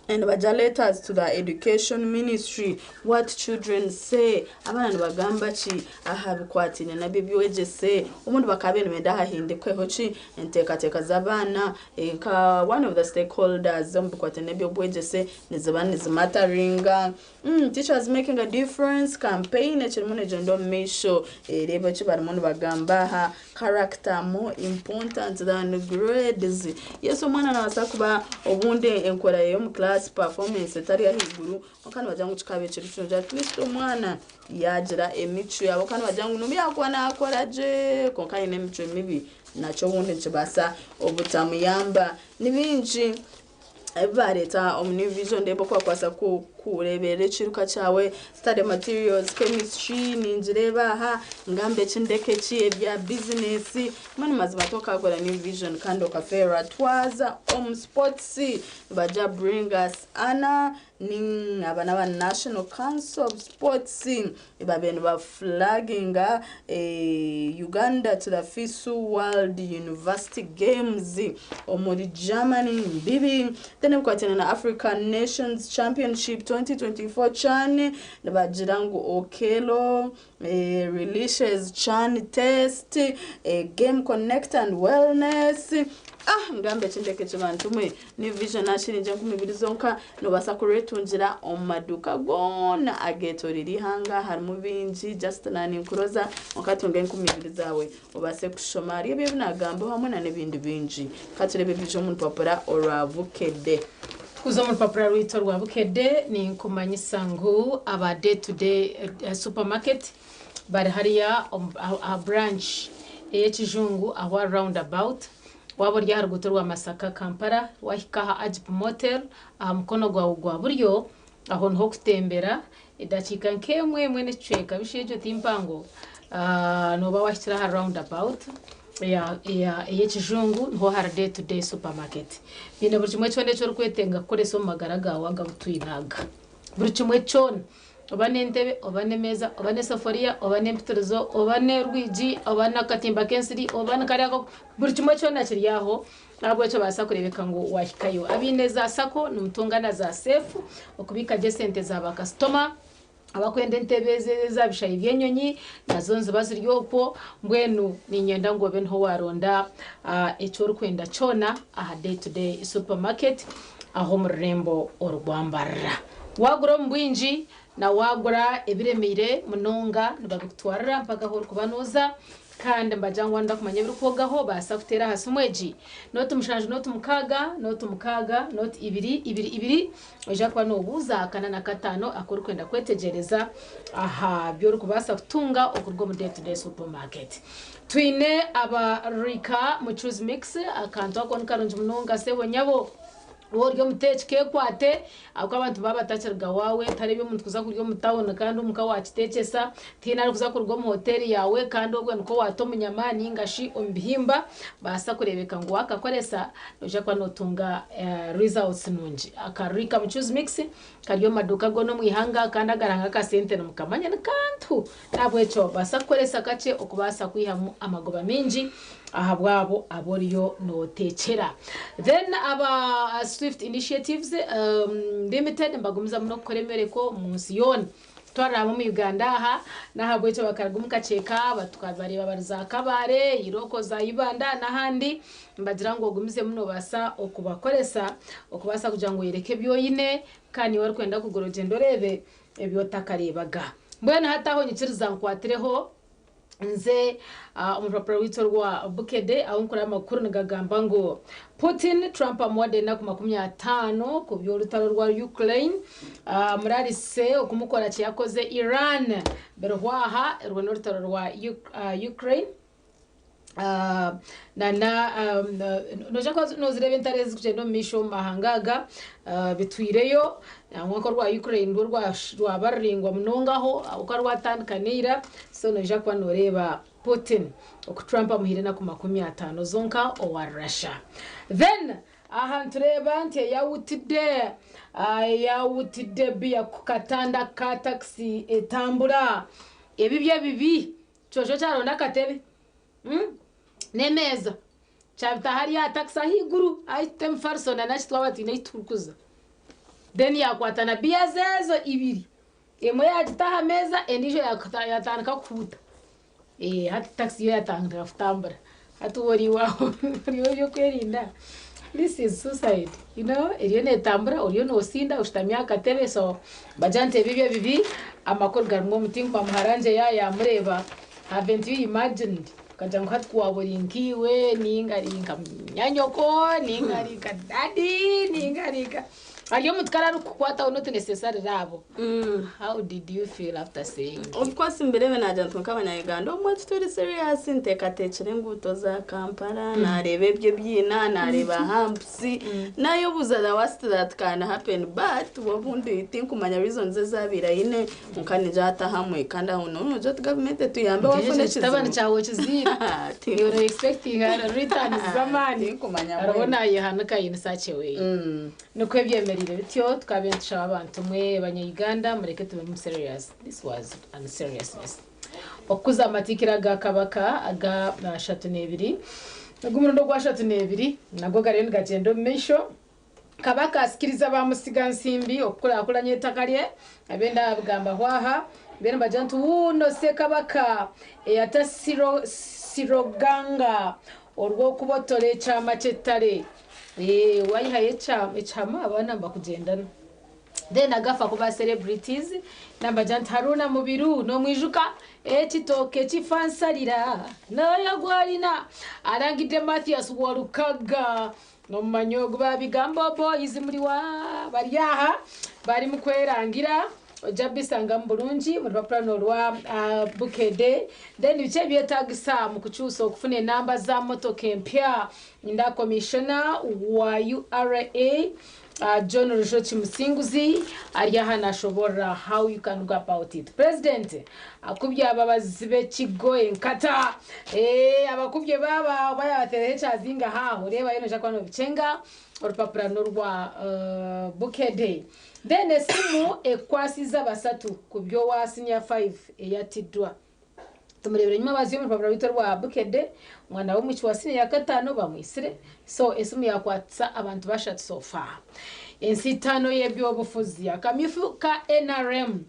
Nibagira letters to the education ministry what children say abaana nibagamba ki aha bikwataine n'eby'obwegyese obundi bakaba nibenda hahindikweho ki enteekateeka z'abaana nka one of the stakeholders omu bikwataine n'eby'obwegyese niziba nizimataringa teachers making a difference campaign ekirimu nigyenda omu maisho reeba eki barimu nibagamba aha Character more important than grades. Yes omwana nabaasa kuba obundi enkora ye omu class performance etari ahaiguru kwonka nibagira ngu kikaba ekiri kirungi at least omwana yagira emicwe ahabw'okuba nibagira ngu nobu yakuba nakora gye kwonka aine emicwe mibi nakyo obundi nikibaasa obutamuyamba. Ni bingi ebi baareeta omu New Vision ndeeba oku bakubaasa kureeberera ekiruka kyawe, study materials, chemistry ningireeba aha, ngambe eki ndeke eki, ebya bizinesi, mbwenu mazima tokaakora New Vision kandi okafeerwa. Twaza omu sports nibagira bring us honour, ni aba n'aba National Council of Sports babaire niba flaginga Uganda to the FISU World University Games omuri Germany mbibi. Then ebikwatiraine na African Nations Championship 2024 CHAN nibagira ngu Okello releases CHAN test, Game Connect and Wellness. Ah ngambe eki ndeke eki bantu mwe. New Vision aha shiringi 2000 zonka nobaasa kurwetungira omu maduuka goona ageetoreire eihanga harimu bingi just naninkuroza okatunga 2000 zaawe obaase kushoma ahari ebyo ebi naagambaho hamwe na n'ebindi bingi. Ka tureebe ebija omu rupapura orwa Bukedde. Kuza omu rupapura rwaitu orwa Bukedde ninkumanyisa ngu aba Day to Day Supermarket bari hariya aha branch ey'ekijungu ahu aha round about. Waaba ori aha ruguuto rwa Masaka Kampala, waahika aha Agip Motel aha mukono gwawe gwa buryo, aho niho okutembera edakiika nk'emwe, emwe n'ekicweka, bishi egyo ti mpango, nooba waahikire aha round about ey'ekijungu niho hari Day to Day Supermarket. Baine buri kimwe kyona eki orikwetenga kukoresa omu magara gaawe agabutwine aga. Buri kimwe kyona. Oba n'entebe, oba n'emeeza, oba n'esafuriya, oba n'empitirizo, oba n'orwigi, oba n'akatimba k'ensiri, oba ni kariya ako, buri kimwe kyona kiri aho, n'ahabw'ekyo obaasa kureebeka ngu waahikayo. Abaine za sacco nimutunga na za seefu okubiika gye esente za baakasitoma, abakwenda entebe eza bishaayi by'enyonyi nazo niziba ziri okwo, mbwenu niinyenda ngu obe niho waaronda eki orikwenda kyona aha Day to Day Supermarket aho omu rurembo orwa Mbarara. Waagura omu bwingi, Na waagura ebiremeire munonga nibabikutwarira mpaka ahu orikuba nooza. Kandi nibagira ngu waayenda kumanya ebirikwogaho obaasa kuteera aha simu egi, nooti mushanju nooti mukaaga, nooti mukaaga, nooti ibiri, ibiri, ibiri. Noija kuba noobuuza akana na kataano aku orikwenda kwetegyereza aha bi orikubaasa kutunga okuruga omu Day to Day Supermarket. Twine aba Rika Mucuzi Mix, akantu ako ni karungi munonga sebo nyabo. Waaba ori omuteeki kekwate ahabw'okuba abantu baaba batakiriga waawe, tihariho ebi omuntu kuza kurya omu tawuni kandi omuka waakiteekyesa, tihaine arikuza kuruga omu hoteeri yaawe kandi obwo nikwo waata omu nyama nainga shi omu bihimba, baasa kureebeka ngu waakakoresa noija kuba nootunga results nungi. Aka Rika Mucuzi Mix kari omu maduuka goona omu ihanga kandi agaranga akasente nimukamanya ni kantu. N'ahabw'ekyo baasa kukoresa kakye okubaasa kwihamu amagoba maingi ahabw'abo abu oriyo nooteekyera. Then aba Swift Initiatives Limited nibagumizamu n'okukora emyoreko omu nsi yoona kutwarira hamwe omu Uganda aha. N'ahabw'ekyo bakaruga omu kakyeka tukabareeba bari za Kabale, Iroko, za Ibanda n'ahandi. Nibagira ngu ogumizemu noobaasa okubakoresa okubaasa kugira ngu oyereke ebi oine kandi niiwe orikwenda kugura ogyende oreebe ebi otakareebaga. Mbwenu hati aho nyikiriza nkwatireho nze omu rupapura rwaitu orwa Bukedde ahu nkureba amakuru nigagamba ngu Putin, Trump amuwadde enaku 50 ku by'orutaro rwa Ukraine amurarise okumukora kiyakoze Iran birihwa aha orwo n'orutaro rwa Ukraine. Nana noija kuba nozireeba entaro ezirikugyenda omu maisho omu mahanga aga bitwireyo nangwa nka orwa Ukraine rwo rwaba ruraingwa munongaho ahabw'okuba rwatandika n'eira so noija kuba noreeba Putin oku Trump amuhaire enaku 50 zonka owa Russia. Then aha nitureeba nti eyawutidde eyawutidde biya ku katanda ka takisi etambura ebibi ebibi Kyosho kyaronda akatebe n'emeeza kyabita hariya aha takisi ahaiguru ahituta emifariso na naki twaba twine ahu turikuza. Then yakwata na biya ze ezo ibiri, emwe yagita aha meeza endiijo yatandika kuhuuta. Hati takisi yo yatandika kutambura. Hati waaba ori aho ori ow'ebyokwerinda, this is suicide you know eriyo netambura oriyo nosinda oshutami aha katebe so nibagira nti ebi ebibi amakuru garimu omuti ngu bamuharangye yaaba yamureeba haven't you imagined okagira ngu hati ku waaba ori nkaiwe ninga ari nka munyanyoko ninga ari nka dadi ninga ari nka Hariyo omuntu kare arikukukwataho not necessarily abo. How did you feel after seeing it? Of course mbireebe naagira nti nk'abanya-Uganda obumwe tituri serious, nteekateekire enguuto za Kampala, naareeba ebyo ebiina, naareeba humps, naayebuuza the worst that can happen but obundi tinkumanya reasons ezi abaire aine kwonka ningira hati ahamwe kandi aho noogira oti gavumenti etuyambe waafuna Ekyo kitabani ekizibu. kyawe okiziire. You were expecting returns z'amaani. Tinkumanya Hariho mbwenu. naayehanika in such a way. Nikwo ebyemereire bityo, tukabe nitushaba abantu mwe banya Uganda mureke tube serious, this was unseriousness. Okukuza amatiikira aga Kabaka aga 32, ag'omurundi ogwa 32 nago gariyo nigagyenda omu maisho. Kabaka asikiriza ba Musigansimbi okukurakuranya eitaka rye, abenda abigambaho aha, mbwenu nibagira nti wuuno Ssekabaka eyata Siroganga orw'okubotora ekyama ky'ettare. Eeh wayihayo ekihama abaana nibakugyendana. Then agafa ku ba celebrities nambagira nti Haruna Mubiru nomwijuka? Ekitooke kifa nsalira noyo gwolina arangidde Mathias Walukaga nomumanya ogu ba Bigambo boys muri wa bari aha barimu kwerangira Oja bisangamu burungi mu rupapura runo orwa Bukedde. Then biki ebyetagisa mu kukyusa okufuna enamba za motoka empya? Nda Commissioner wa URA John Rujoki Musinguzi ari aha nashoborora how you can go about it. President akubye ababazi b'ekigo enkata. Eeh abakubye baaba oba yabatereho ekyazinga haaho reebayo noija kuba nobikyenga. Orupapura n'orwa Bukedde. Then esimu ekukwasize abasatu ku by'owa senior five eyatiddwa. Tumureebire enyima baziyo omu rupapura rwaitu orwa Bukedde, omwana w'omwishiki wa senior ya kataano bamwitsire. So esimu yakwatisa abantu bashatu so far. Ensitano y'ebyobufuzi, akamyufu ka nrm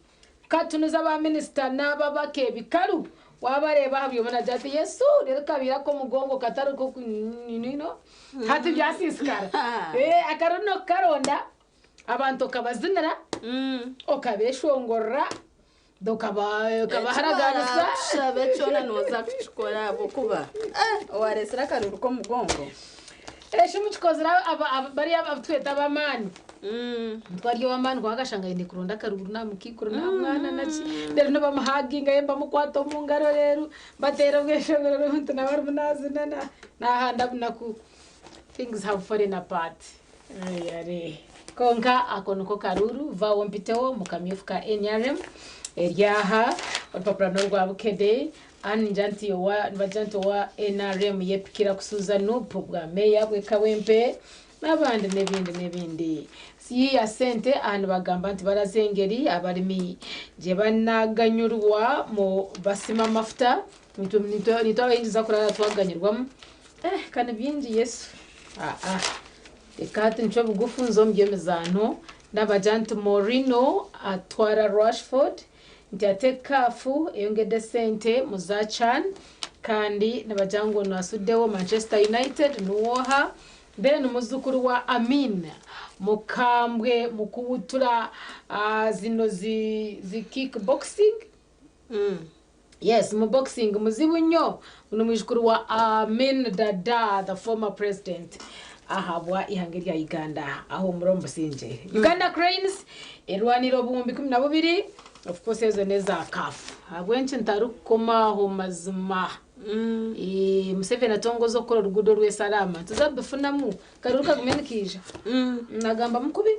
katunuza ba minisita n'ababaka ebikaru wabareeba aha buri omwe nagira ati Yesu reero kabaire ak'omugongo katari k'oku you know hati byasiisikara. Akaruru n'okukaronda. Abantu okabazinira, okabeshongorera, okabaharaganisa. Ekibarakushabe kyona nooza kukikora ahabw'okuba owareesire akaruru k'omugongo. Eki mukikozire bariya abu tweta ab'amaani. Ntwari ow'amaani kwonka akashanga aine kuronda akaruru namukiikuru na mwana naki. Reero nibamuhaginga ye bamukwata omu ngaro reero bateera obweshongoro omuntu nawe arimu naazina nahanda bunaku. Things have fallen apart. Ayare. Konka ako niko karuru vawo mpitewo mu kamyufu ka NRM eryaha orupapura n'orwa Bukedde Ann nti owa nibagira nti owa NRM yepikira kusuuza NUP bwa meeya bw'e Kawempe n'abandi n'ebindi n'ebindi. Siyiya sente aha nibagamba nti baraza engeri abarimi gye banaganyurwa mu basima amafuta nitwe abahingiza kurara twaganyurwamu kandi bingi Yesu. Reka hati nicyo bugufu nza omu by'emizaano nabagira nti Mourinho atwara Rashford nti ate CAF eyongedde sente mu za CHAN kandi nibagira ngu nasuddewo Manchester United nuwoha then muzukuru wa Amin mukambwe mukubutura zino zi kickboxing. Yes, mu boxing muzibu nnyo uno mwijukuru wa Amin Dada, the former president ahabwa ihanga rya Uganda aho muri omusinge. Uganda Cranes erwanira obuwumbi 12, of course ezo neza CAF. Habwenki ntarikukomaho mazima. Museveni atongoza okukora oruguudo rw'esalama tuzabifunamu karuru kagume nikiija. Nagamba mukubi.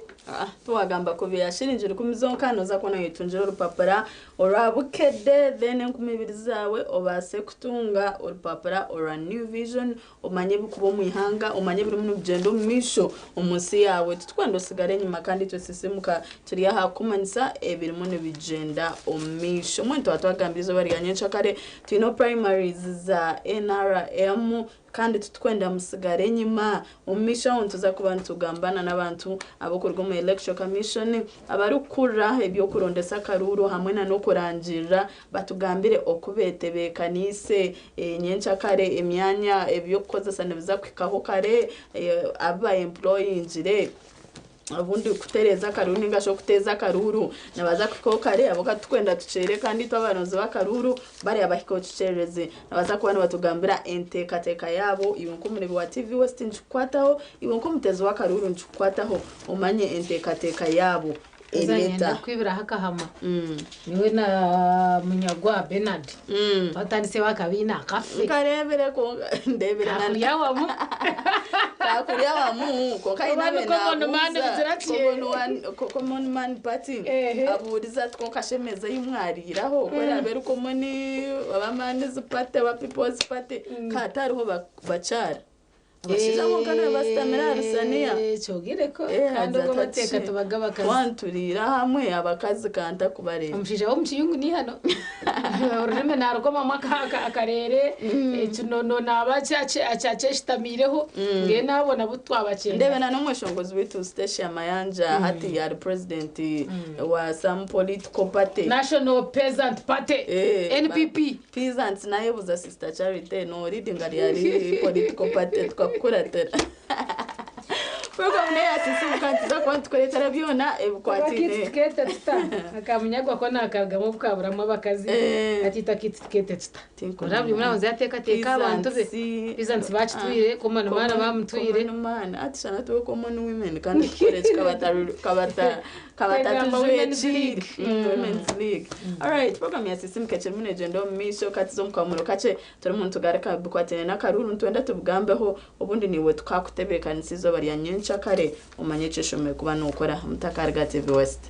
Tuwagamba kubi yashiringi 10 zonka noza kubona yitungira orupapura orwa Bukedde, then 2000 zaawe obaase kutunga orupapura orwa New Vision, omanye ebikuba omu ihanga, omanye ebirimu nibigyenda omu maisho omu nsi yaawe. Titukwenda osigare enyima kandi twesisimuka turi aha kukumanyisa ebirimu nibigyenda omu maisho. Mbwenu twaba twagambire izooba rya nyencakare twine primaries za NRM kandi titukwenda musigare enyima. Omu maisho aho nituza kuba nitugambana n'abantu ab'okuruga omu Electoral Commission abarikukurira ebyokurondesa akaruru hamwe na n'okurangirira, batugambire oku betebeekaniise nyencakare emyanya ebyokukozesa nibiza kuhikaho kare, abu baemployingire obundi kutereeza akaruru ninga shi okuteeza akaruru nibaza kuhikaho kare. Abo katukwenda tukyere kandi itwe abaronzi b'akaruru bariya bahikaho kikyererezi. Nibaza kuba nibatugambira enteekateeka yaabo. Iwe nk'omureebi wa TV West nikikukwataho, iwe nk'omuteezi w'akaruru nikikukwataho, omanye enteekateeka yaabo Ngenda ereta. kwibiraho akahama niwe na Munyagwa Bernard twatandise bakabiina akafe. Nkarebere ndebere. Kakurya wamu. Kakurya wamu konka Oba ni Common Man bigira ki? Common Man Party abuuriza ati konka shemeza y'umwariraho kwerabera common abaman's party aba people's party katariho bakyara abashaija bonka nibo basitamire aha rusaniya. Kyogireko kandi ubwo amateka tubaga abakazi. Twanturiira hamwe abakazi kanta kubareeba. Omushaija w'omukiyungu ni hano orurimi narukomamu akarere ekinono naba akyeshitamiireho mbwenu nabo nabo twabakyenda. Ndebe na n'omweshongozi witu Stecia Mayanja hati yari president wa some political party. National Peasant Party, NPP. Peasants nayebuza Sister Charity no reading ari yari political party tukakukuratira. Program nayo yasisimuka ntuza kuba nitukureetera byona ebikwatine. Bakiti tuta akamunyagwa ko nakarugamo bukaburamu abakazi atita kiti tukete tuta oraburi muri abanza yateekateeka abantu be peasants bakitwire common man bamutwire. Common man ati shana tuwe common women kandi tukore kabata Twegamba Women's kabatatujuye. League. Women's League. Alright, program ya sisimuka kirimo negenda omu maisho katiza omu kamuro kakye turimu nitugaruka bikwatine n'akaruru nitwenda tubugambeho obundi niwe tukakutebeekanisa izooba rya nyencakare omanye ekyeshomere kuba nookora mutakariga TV West.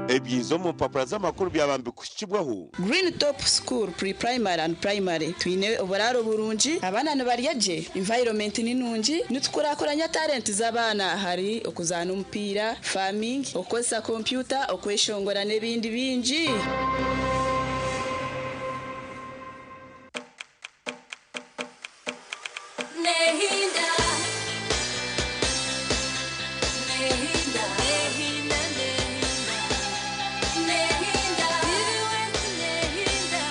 Ebyiza omu mpapura z'amakuru byaba mbikushikibwaho. Green Top School Pre-Primary and Primary twine oburaro burungi, abaana nibarya gye, environment ni nungi, nitukurakuranya talent z'abaana hari okuzaana omupiira, farming, okukozesa kompyuta, okweshongora n'ebindi bingi. Nehinda. Nehinda. Nehinda. Nehinda. Nehinda.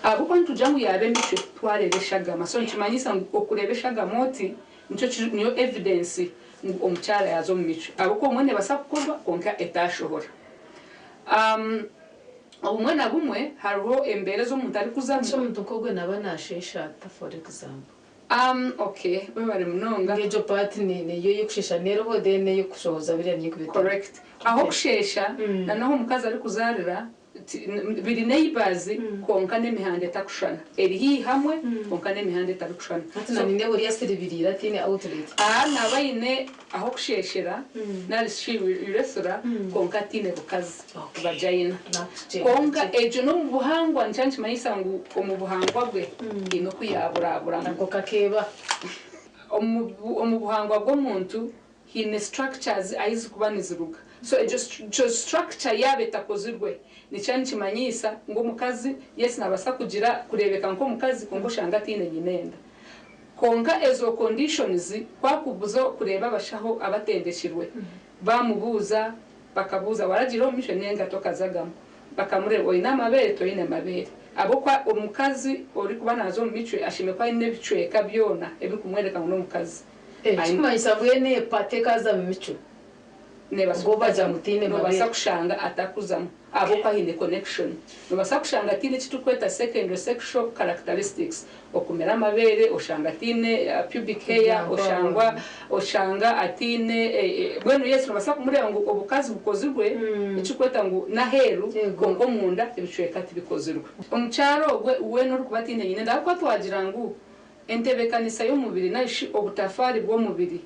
Ahabw'okuba nitugira ngu yaaba emicwe twareeba eshagama so nikimanyisa ngu okureeba eshagama oti nikyo kiri niyo evidence ngu omukyara yaaza omu micwe ahabw'okuba obumwe neebaasa kukorwa kwonka etaashohora. Obumwe na bumwe hariho embeera ezi omuntu arikuzamu. Hati omuntu nk'ogwe naaba naasheesha ata for example? Ok webare munonga. Egyo part niyo ey'okusheesha neeriho then ey'okushohoza biriya niyo ekuba etariho. Correct. Ah'okusheesha na n'ahu omukazi arikuzaarira biri neighbours kwonka n'emihanda etakushushana. Eri haihi hamwe kwonka n'emihanda etarikushushana. Hati na nyine ori asiribiriire ataine outlet. Aha naaba aine ah'okusheeshera nari shi urethra kwonka ataine bukazi, vagina. Kwonka ekyo n'omu buhangwa nikyo nikimanyisa ngu omu buhangwa bwe haine oku yaaburaburamu. Ako kakeeba. Omu buhangwa bw'omuntu haine structures ahi zirikuba niziruga. So egyo structure yaaba etakozirwe nikyo nikimanyiisa ngu omukazi yes naabaasa kugira kureebeka nk'omukazi kwonka oshanga ataine nyina enda. Kwonka ezo conditions ku akubuza kureeba abashaho abatendekirwe bamubuuza bakabuuza waragiire omu misho nenga tokazagamu bakamureeba oine amabeere toine mabeere ahabw'okuba omukazi orikuba naaza omu micwe ashemereire kuba aine ebicweka byona ebirikumworeka ngu n'omukazi. Ekirikumanyisa mbwenu epata ekaza mu micwe Nobaasa kushanga atakuzamu ahabw'okuba haine connection. Nobaasa kushanga ataine eki turikweta secondary sexual characteristics, okumera amabeere, oshanga ataine pubic hair, oshangwa oshanga ataine mbwenu yes nobaasa kumureeba ngu obukazi bukozirwe ekirikweta ngu n'aheeru kwonka omunda ebicweka tibikozirwe. Omukyara ogwe weena orikuba ataine nyinenda ahabw'okuba twagira ngu Entebeekanisa y'omubiri nari shi obutafaari bw'omubiri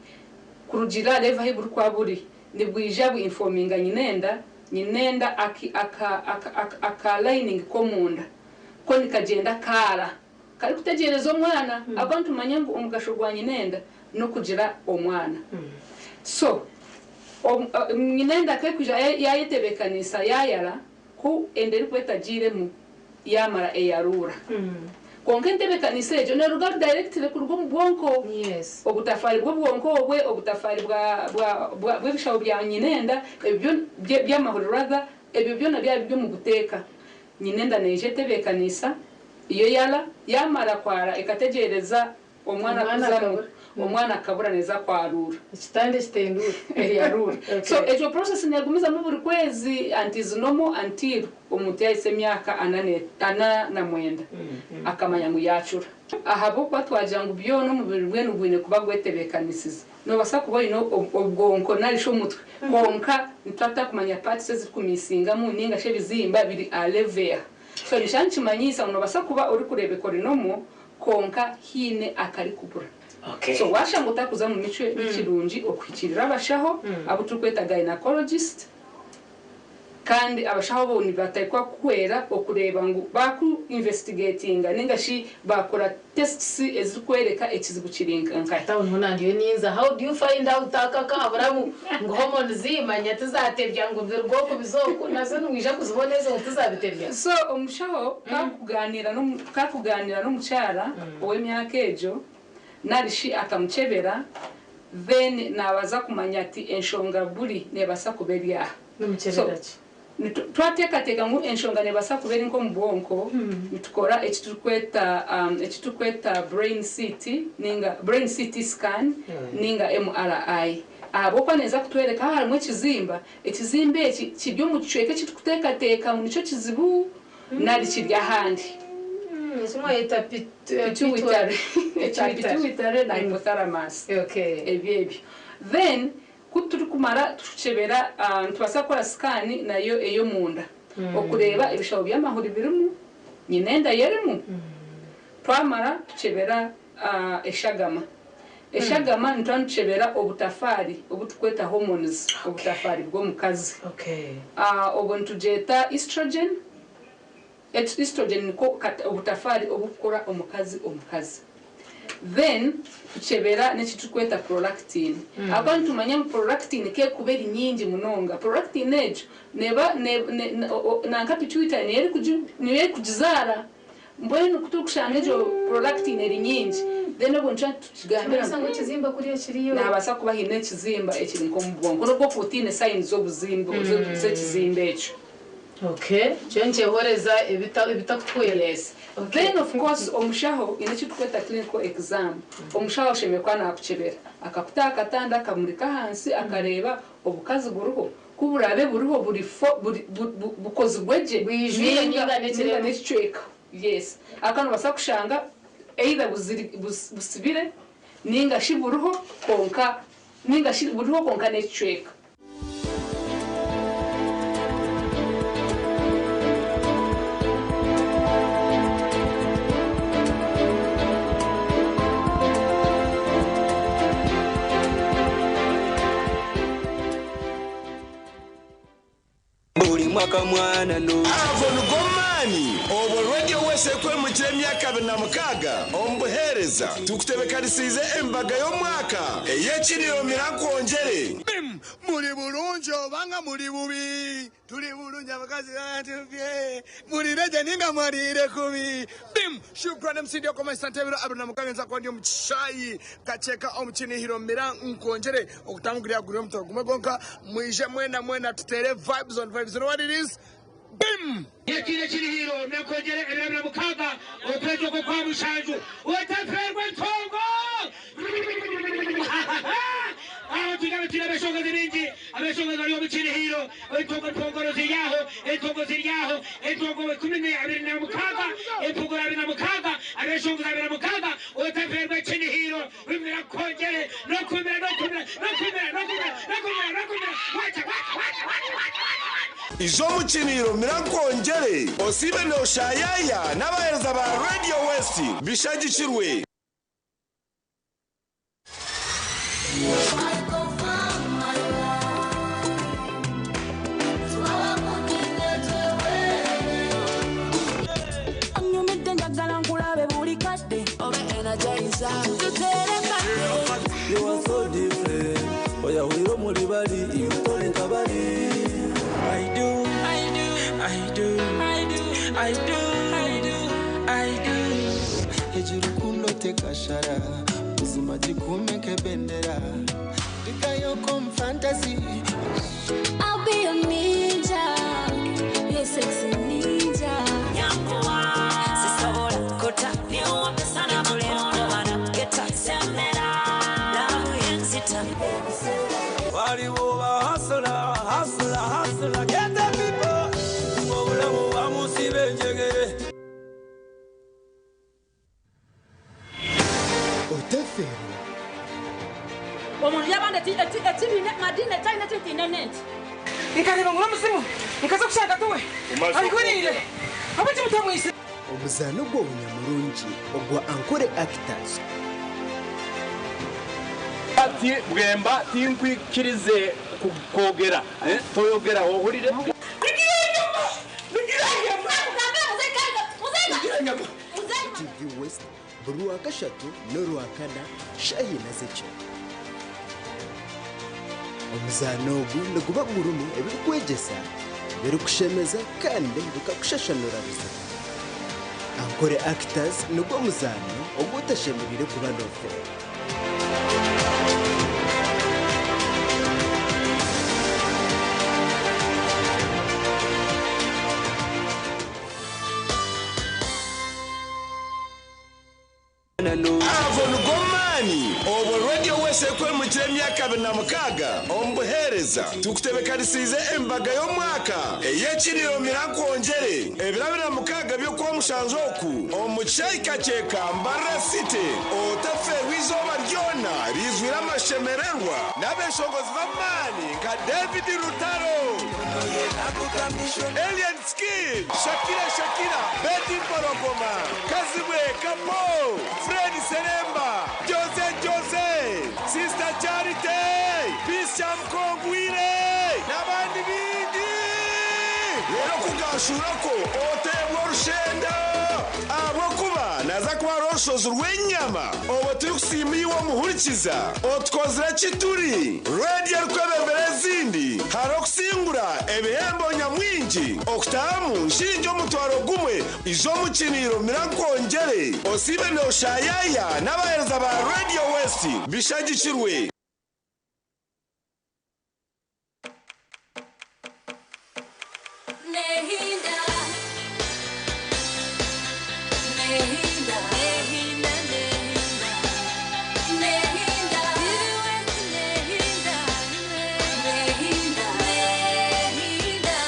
kurugiirira aha level ahu burikuba buri, nibwija bu informinga nyinenda, nyinenda aki aka aka aka aka lining k'omunda ko nikagyenda kaara karikutegyereza omwana ahabw'okuba nitumanya ngu omugasho gwa nyinenda n'okugira omwana. So nyinenda ku erikwija yaayetebeekaniisa yaayara, Ku enda erikuba etagiiremu yaamara eyaruura. Kwonka entebeekanisa egyo neeruga directly kuruga omu bwonko. Obutafaari bw'obwonko obwe, obutafaari bw'ebishaho bya nyinenda, ebyo by'amahuri rather, ebyo byona byaba biri omu buteeka, nyinenda neija etebeekaniisa, yo yara, yaamara kwara ekategyereza Omwana kuzamu omwana akabura neza kwaruura. Ekitanda ekitenduura. Eyaruura. So egyo process negumizamu buri kwezi and is normal until omuntu yahisa emyaka ana na mwenda akamanya ngu yacura. Ahabw'okuba twagira ngu byona omubiri mbwenu gwine kuba gwetebekanisize. Nobasa kuba oyine obwonko narishi omutwe kwonka nituba tutakumanya parts ezirikumisingamu ningashi ebizimba biri aha level eha. So nikyo nikimanyisa ngu nobasa kuba orikurebeka ori normal Kwonka haine akarikubura. So waashanga otarikuza mu micwe ni kirungi okuhikiirira abashaho abu turikweta gynaecologist kandi abashaho abo nibateekwa kukuhwera okureeba ngu baaku investigatinga ninga shi baakora tests ezirikworeka ekizibu kiri nkahi. Hati aho niho nandiyo ninza how do you find out aka akahaburamu ngu hormones manya tizatebya ngu biruga oku biza oku nazo niwija kuzibona ezo ngu tizabitebya. So omushaho Ku arikugaaniira n'omukyara ow'emyaka egyo nari shi akamukyebera, then naabaza kumanya ati enshonga buri neebaasa kuba eri aha. So, twateekateeka ngu enshonga neebaasa kuba eri nk'omu bwonko, nitukora eki turikweta eki turikweta brain CT ninga brain CT scan ninga MRI. Ahabw'okuba neeza kutworeka haaba harimu ekizimba, ekizimba eki kiri omu kicweka eki turikuteekateeka ngu nikyo kizibu nari kiri ahandi. Pituitary pituitary na hypothalamus ebyo ebyo. Then ku turikumara tukukyebera nitubaasa kukora scan nayo ey'omunda okureeba ebishaho by'amahuri birimu, nyina enda ye erimu. Twamara tukyebera eshagama. Eshagama nituba nitukyebera obutafaari obu turikweta hormones, obutafaari bw'omukazi. Obwo nitugyeta estrogen, estrogen niko obutafaari oburikukora omukazi omukazi. Then tukyebera n'eki turikweta prolactin. Ahabw'okuba nitumanya ngu prolactin ku erikuba eri nyingi munonga, prolactin egyo neeba nanka pituitary niyo erikugizaara. Mbwenu ku turikushanga egyo prolactin eri nyingi, then obwo nikyo tukigambira Nikimanyisa ngu ekizimba kuriya kiriyo. Nabaasa kuba haine ekizimba ekiri nk'omu bwonko n'obu okuba otaine signs z'obuzimbe z'ekizimba ekyo. Okay, kyo nkyehoreza ebitakutuhwera. Yes. Then of course omushaho ine ekitukweta clinical exam. Omushaho ashemereire kuba nakukyebera. Akakuta aha katanda akamurika ahansi akareeba obukazi buriho ku buraabe buriho buri buri bukozirwe gye Bwijwire ninga ninga n'ekirema. n'ekicweka. Yes. Aka nobaasa kushanga either busibire ninga shi buriho kwonka ninga shi buriho kwonka n'ekicweka. Buli mwaka mwana no. Ago nigo maani obwo Radio West ekwemukire emyaka 26 omu buheereza tukutebekanisiize embaga y'omwaka ey'ekiriro Mirakwongyere. Bim! Muli bulungi obanga muli bubi tuli bulungi abakazi batuvye muli reje ninga mwalire kubi bim shukran msindi okomesa ntebero abiri na mukagenza kwa ndi omuchishayi kacheka omuchinihiro mira nkonjere okutangurira guri omutoro gumwe gonka mwije mwena mwena tutere vibes on vibes. You know what it is? Bim! Ekiro kirihiro nakongere 26 okwezi okwo kwa 7 otaferwa entongo. Aho tugabe turi abashongozi bingi, abashongozi bari omu kirihiro, entongo ntongoro ziryaho, entongo ziryaho, entongo 26, empogoro 26, abashongozi 26, otaferwa ekinihiro, bimira kongere, nokumira, nokumira, nokumira, nokumira, nokumira, nokumira, wacha, wacha, wacha, wacha, wacha, wacha. Izo Mirakwongyere osibe noshayaya n'abaheereza ba Radio West bishagikirwe. Anyumidde njagala nkulabe buli kadde obe energizer tuterekadde. You are so different. Oya wiro muri bari, iyo utore kabari. I do, I do, I do, I do, I do, I do, I do. Hejuru kundo tekashara, ubuzima gikumeke bendera. Dikayoko fantasy. I'll be your ninja, your sexy ninja. Sisobola kota niwambe sana makono geta semera love yenzita. Waliwo ba hustler, hustler, hustler, get the people. Obulamu bamusiba enjegere. Otaferwa. Omuntu yabanda ekibiina madini ekyalina ekinene nti nkareba ngura omuzimu nkaza kushanga tuwe arihurire abaki mutamwise. Omuzaano gw'obunyamurungi ogwa Ankole Actors. Ati bwemba tinkwikirize kwogera toyogera ohurire. TV West buri wa kashatu n'orwa kana shahina z'ekiro. Omuzaano ogu niguba gurimu ebirikwegyesa, birikushemeza kandi bikakushashanura buzima. Ankole Actors nigwo muzaano ogutashemereire kuba n'ofeera. Ago nigo maani obwo Radio West ekwemukire emyaka 26 omu buheereza tukutebekanisiize embaga y'omwaka ey'ekiriro Mirakwongyere 26 by'okwa 7 oku omu kishayi Kakyeka Mbarara City otaferwa izooba ryona rizwire amashemererwa n'abeshongozi b'amaani nka David Rutaro, Alien Skin, Shakira Shakira, Betty Mporogoma, Kazibwe Kapo, Fred Seremba, Jose Jose, Sister Charity, Peace Mkongwire n'abandi bingi. Rero kugashurako otebwa orushenda ahabwokuba naza kuba orushozi rw'enyama obwo turikusiima iwe omuhurikiza otukozire kituri radiyo erikwebembera ezindi hari okusingura ebihembo nyamwingi okutahamu nshingi 10,000 izo omukiniro Mirakwongyere osibe noshayaya n'abaheereza ba Radio West bishagikirwe. Nehinda. Nehinda. Nehinda, nehinda. Nehinda. Nehinda. Nehinda. Nehinda.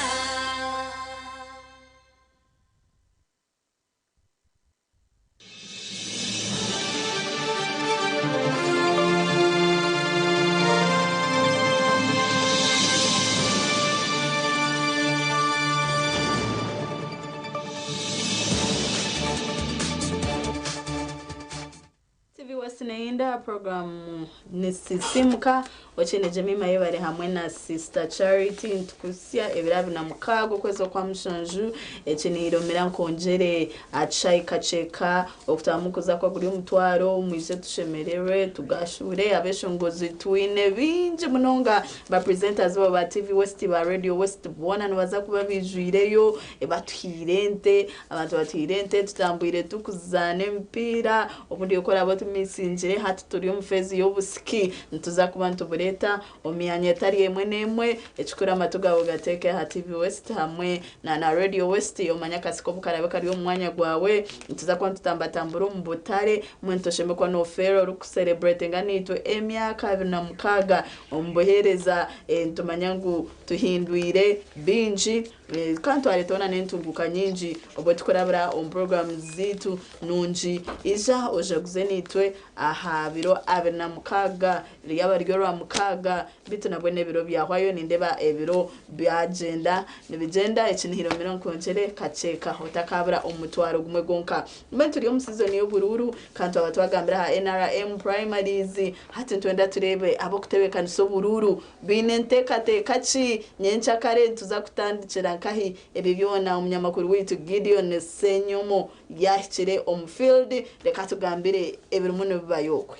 TV West neyinda programu nisisimuka ochene Jemima yebare hamwe na Sister Charity ntukusya ebiro 26 okwezi okwa mushanju ekinihiromera nkongyere achai kacheka okutamukuza kwa guri omutwaro mwije tushemererwe tugashure abeshongozi twine bingi munonga ba presenters bo ba TV West ba Radio West bona nibaza kuba bijwireyo batuhire ente abantu batuhire ente tutambwire tukuzaana emipiira obundi okora abo tumisingire hati turi omu feezi y'obusiki nituza kuba nitubureeta omu myanya etari emwe n'emwe ekikuru amatu gawe gateeke aha TV West hamwe na Radio West omanye akasiko obukarabe kari omu mwanya gwawe nituza kuba nitutambatambura omu butare mbwenu toshemekwa n'ofeera orikusereburetinga naitwe emyaka 26 omu buheereza nitumanya ngu tuhindwire bingi kandi twareetaho n'entunguka nyingi obwo tukurabira omu puroguramu ziitu nungi ija ojaguze naitwe aha biro 26 ryaba ryo rwa mukaaga bitu nabwo n'ebiro byahwayo nindeba ebiro byagyenda nibigyenda ekinihiromero nkongyere kakyeka otakabura omutwaro gumwe gwonka mbwenu turi omu season y'oburuuru kandi twaba twagambira aha NRM primaries hati nitwenda tureebe ab'okutebeekanisa oburuuru biine enteekateeka ki nyenkyakare nituza kutandikira nkahi ebi byona omunyamakuru waitu Gideon Senyomo yahikire omu field reka tugambire ebirimu nibibayo okwe.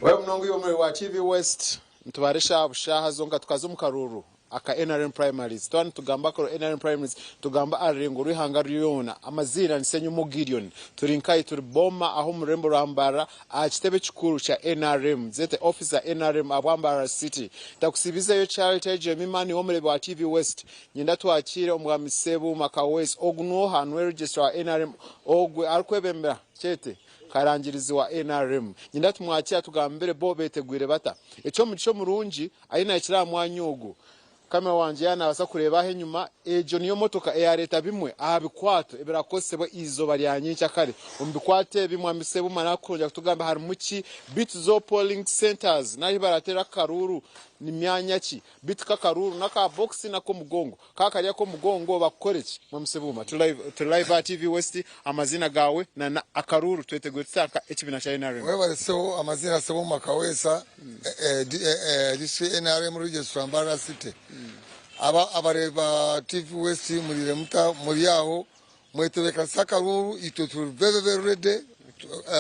Wewe munongo iwe omuri wa TV West nitubara eshaaha bushaaha zonka tukaza omu karuuru aka NRM primaries twaba nitugamba akaruuru NRM primaries tugamba aha rurengo rw'eihanga ryona amaziina ni Ssenyomo Gideon turi nkahi turi Boma aho omu rurembo rwa Mbarara aha kitebe kikuru kya NRM zete office za NRM ahabwa Mbarara City ntakusiibizeyo Charity Jemima niwe omureebi wa TV West nyenda twakiire omwami Ssebuuma Kaweesi ogu n'oha niwe registrar wa NRM ogwe arikwebembera kyete Karangirizi wa nrm. Nyenda tumwakire atugambire bo betegwire bata. Eky'omugisha omurungi ahi nahikire aha mwanya ogu, kamera wangye yaaba nabaasa kureeba aho enyima, egyo niyo motoka eyareeta bimwe aha bikwato ebirakozesebwa eizooba rya nyenkyakare. Omu bikwato ebi Mwami Ssebuma nakurongyera kutugambira harimu ki, beitu zo polling centres nari ahu barateerera akaruuru ni myanya ki, beitu k'akaruuru n'aka bokisi n'ak'omugongo. Ka kari ak'omugongo bakukore ki? Mwami Ssebuuma turi live aha TV West, amaziina gaawe na na akaruuru twetegwire tutandika ekibiina kya nrm. Webare ssebo, amaziina Ssebuuma Kaweesa, District nrm Registrar Mbarara City. Aba abareebi ba TV West muriire muta? Muri aho mwetebekanise akaruuru, itwe turi very very ready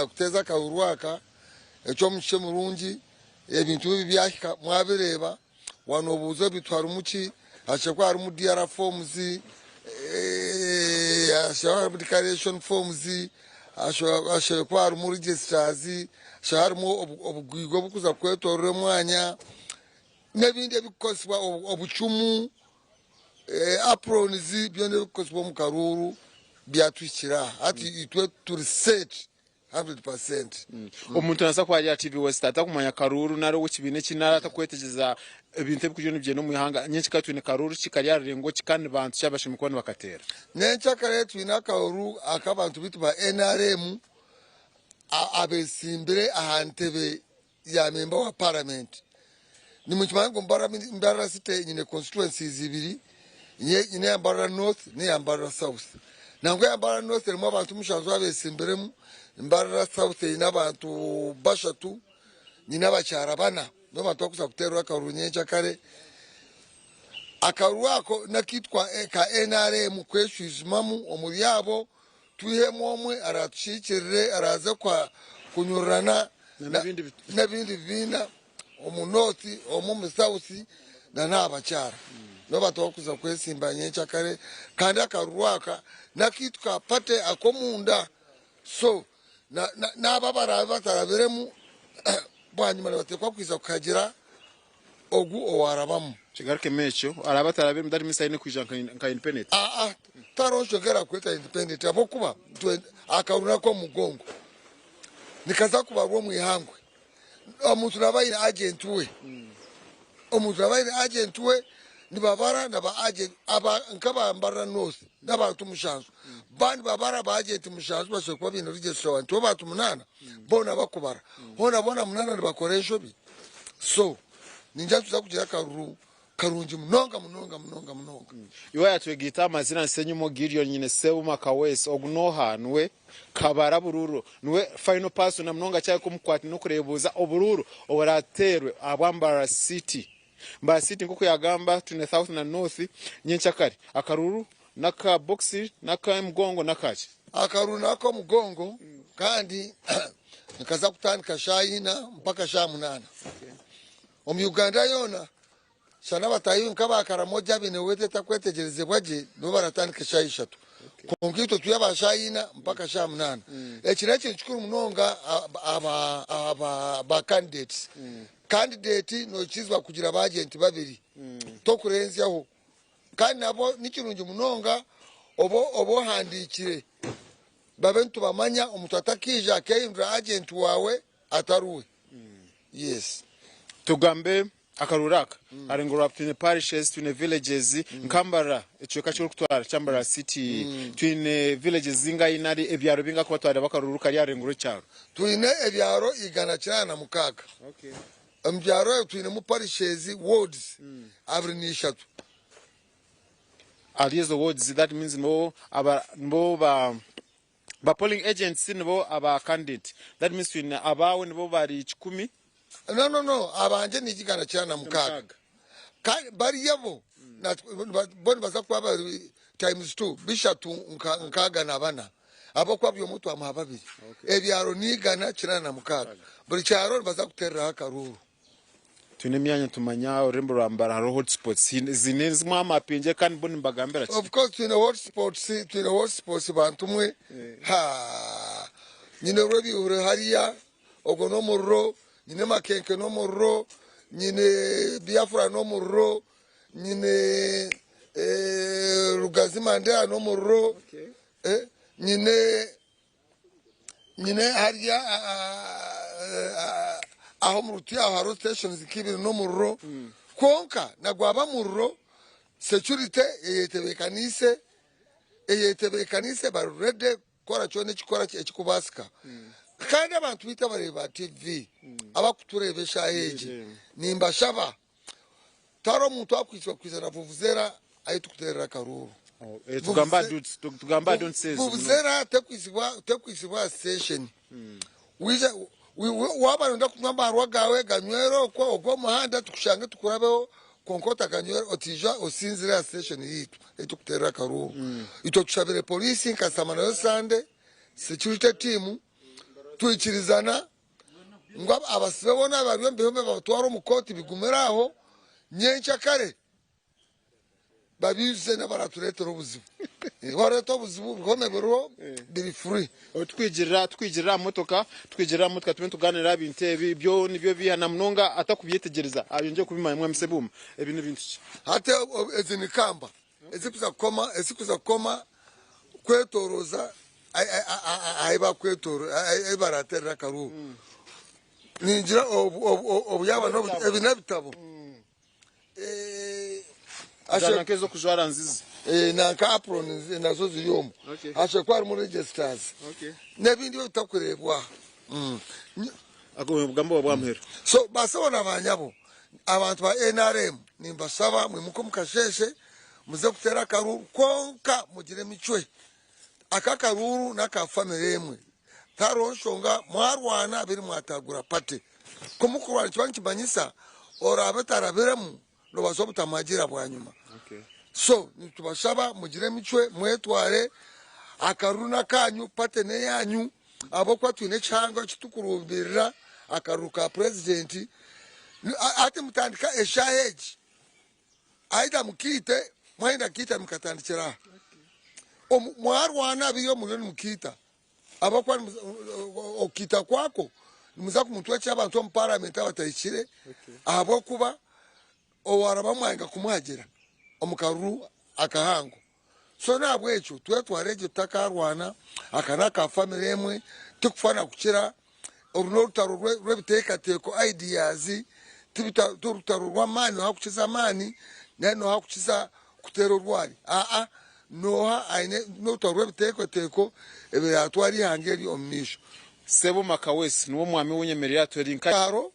kuteeza akaruuru aka, eky'omugisha murungi ebintu ebi byahika mwabireeba. Wanobuuza obitu harimu ki? Hashobora kuba harimu DR forms, hashobora kuba harimu declaration forms, hashobora kuba harimu registers, hashobora harimu obugwigwa obukuza kwetorora omwanya n'ebindi ebikukozesibwa obucumu, aprons, byona ebikukozesibwa omu karuuru byatuhikire aha. Hati itwe turi set. 100%. Omuntu naabaasa kuba ari aha TV West atakumanya karuuru nari ow'ekibiina eki nari atakwetegyereza ebintu ebikuriyo nibigyenda omu ihanga. Nyenkya twine karuuru ki, kari aha rurengo ki kandi ni bantu ki abashemereire kuba nibakateera? Nyenkya twine akaruuru ak'abantu baitu ba nrm abetsimbire aha ntebe ya memba wa paramenti. Nimukimanya ngu Mbarara City nyine constituencies ibiri, nyine eya Mbarara North n'eya Mbarara South. Nangwa eya Mbarara North erimu abantu mushanju abetsimbiremu, Mbarara South eine abantu bashatu, nyine abakyara bana nibo bantu abarikuza kuteerwa akaruru nyenkyakare. Akaruru ako n'akaitu ka NRM kweshwijumamu omuri abo Twihemu omwe araatukiikirire araaze kunyururana n'ebindi bibiina omu North, omwe omu South na n'aha bakyara. Nibo bantu abarikuza kwesimba nyenkyakare kandi akaruru aka n'akaitu ka party ak'omunda so n'abo abaraabe batarabiremu bwanyima nibateekwa kwija kukagira. ogu owaarabamu. Kigarukemu ekyo, araabe atarabiremu that means aine kwija nka independent. Aa, tihariho nshonga erakweta independent ahabw'okuba akaruru n'ak'omu mugongo nikaza kubarwa omu ihangwe. Omuntu naaba aine agent we, omuntu naaba aine agent we nibabara na ba agent aba nk'aba Mbarara North n'abantu mushanju ba nibabara ba agent mushanju bashemereire kuba baine registrar wa nitwe bantu munaana boona bakubara hoona boona munaana nibakora enshobi so ningira nituza kugira akaruru karungi munonga munonga munonga munonga. Iwe yatwegaita amazina Nsenyumo Gideon nyine Sebuma Kaweesi ogu noha niwe Kabara buruuru niwe final person na munonga kyahika omukukwata nokurebuuza oburuuru oburateerwe ahabwa Mbarara City. Mbarara City nkoku yagamba twine South na North nyenkyakare akaruuru naka box nakamugongo nakaki? Akaruuru nakomugongo kandi nikaza kutandika shaaha ina mpaka shaaha munaana omu Uganda yoona. Shana abataahi nk'aba Karamoja abaine weeta etakwetegyerezibwa gye nibo baratandika eshaaha ishatu. Kwonka itwe turi aba shaaha ina mpaka shaaha munaana. Eki n'ekintu kikuru munonga aha ba candidates. Candidate nokirizibwa kugira ba agent babiri tokurenzyaho. Kandi nabwo nikirungi munonga oba ohandiikire babe nitubamanya omuntu atakiija akehindura agent waawe atari we. Yes. Tugambe Akaruru aka kari ngu twine parishes, twine villages nka Mbarara ekicweka eki orikutwara kya Mbarara city twine villages zingahi nari ebyaro bingahi kuba twareeba akaruru kari aha rurengo rw'ekyaro? Twine ebyaro 186. Omu byaro ebyo twinemu parishes, wards 23. Ahari ezo wards that means nibo aba nibo ba Ba polling agents nibo aba candidate that means twine abaawe nibo bari kikumi. No no no abangye ni 196 kandi bariya bo bo nibaza kuba bari times two bishatu nkaaga na bana ahabw'okuba buri omwe twamuha babiri ebyaro ni 186 buri kyaro nibaza kuteereraho akaruuru. Twine emyanya nitumanya orurembo rwa Mbarara hariho hotspots ziine ezimwe aha mapingi kandi bo nibagambira ki? Of course twine hotspots twine hotspots bantu mwe haa nyine Rwebihuro hariya ogwo n'omuriro nyine Makenke n'omuriro nyine Biafra n'omuriro nyine Rugazi Mandera n'omuriro nyine Nyine hariya aho omu ruti aho hariho stations nk'ibiri n'omuriro kwonka na gwaba muriro security eyetebekaniise eyetebekaniise bari ready kukora kyona ekikora ekikubaasika kandi abantu baitu abareebi ba TV abakutureeba eshaaha egi nimbashaba Tihariho omuntu akwitswa kwija na vuvuzera ahi tukuteerera akaruuru. Vuvuzera tekwitsibwa aha siteesheni. Waija waaba nooyenda kunywa amaarwa gaawe ganywere okwo ogwo omuhanda tukushange tukurabeho kwonka otaganywera otaija osinzire aha siteesheni yaitu ei turikuteerera akaruuru. Itwe tushabire poriisi nka Samanayo Sunday security team twikirizana ngu abasibe boona abari omu bihome babatware omu kooti bigumire aho nyenkyakare babiijuze n'abaratureetera obuzibu. Wareeta obuzibu ebihome biriho biri free. Tukwigirira tukwigirira aha motoka tukwigirira aha motoka tube nitugaanira aha bintu ebi byo nibyo biiha na munonga atakubyetegyereza ayongyere kubimanya mwami Sebuuma ebi ni bintu ki? Hati ezi ni kamba Ezikuza kukoma ezikuza kukoma kwetoroza ahi bakwetoro ahi baraterera akaruuru ningira obu yaba ebi n'ebitabo Nanka ez'okujwara nzizi nanka apron nazo ziri omu hashobora kuba harimu registers n'ebindi ebitakureebwa aha. Obugambo buba bwamuheru. So basebo na banyabo abantu ba nrm nimbashaba mwimuke omu kasheeshe muze kuteera akaruuru kwonka mugire emicwe. Aka akaruuru n'aka family emwe tihariho nshonga mwarwana biri mwatagura party. Ku mukurwana nikiba nikimanyisa oraabe otarabiremu nobaasa obutamuhagira bwanyima. So nitubashaba mugire emicwe mwetware akaruru n'akanyu party n'eyanyu ahabw'okuba twine ekihanga eki tukurumbirira akaruru ka purezidenti. Hati mutandika eshaaha egi either mukiite mwayenda kukiita mukatandikira aha. Mwarwana biri omuriyo nimukiita ahabw'okuba okukiita kwako nimuza kumutwekyera abantu omu paramenti abatahikire ahabw'okuba. Owaraba mwanga kumuhagira omu karuru akahango. So n'ahabw'ekyo twetware gye tutakarwana, aka n'aka family emwe, tikufa na kukira, oru n'orutaro rw'ebiteekateeko, ideas, ti rutaro rw'amaani nooha kukiza amaani nari nooha kukiza kuteera orwari, aa nooha aine n'orutaro rw'ebiteekateeko ebiraatwara eihanga eri omu maisho. Sebo Makawesi niwe omwami w'enyemerera turi nka. Kyaro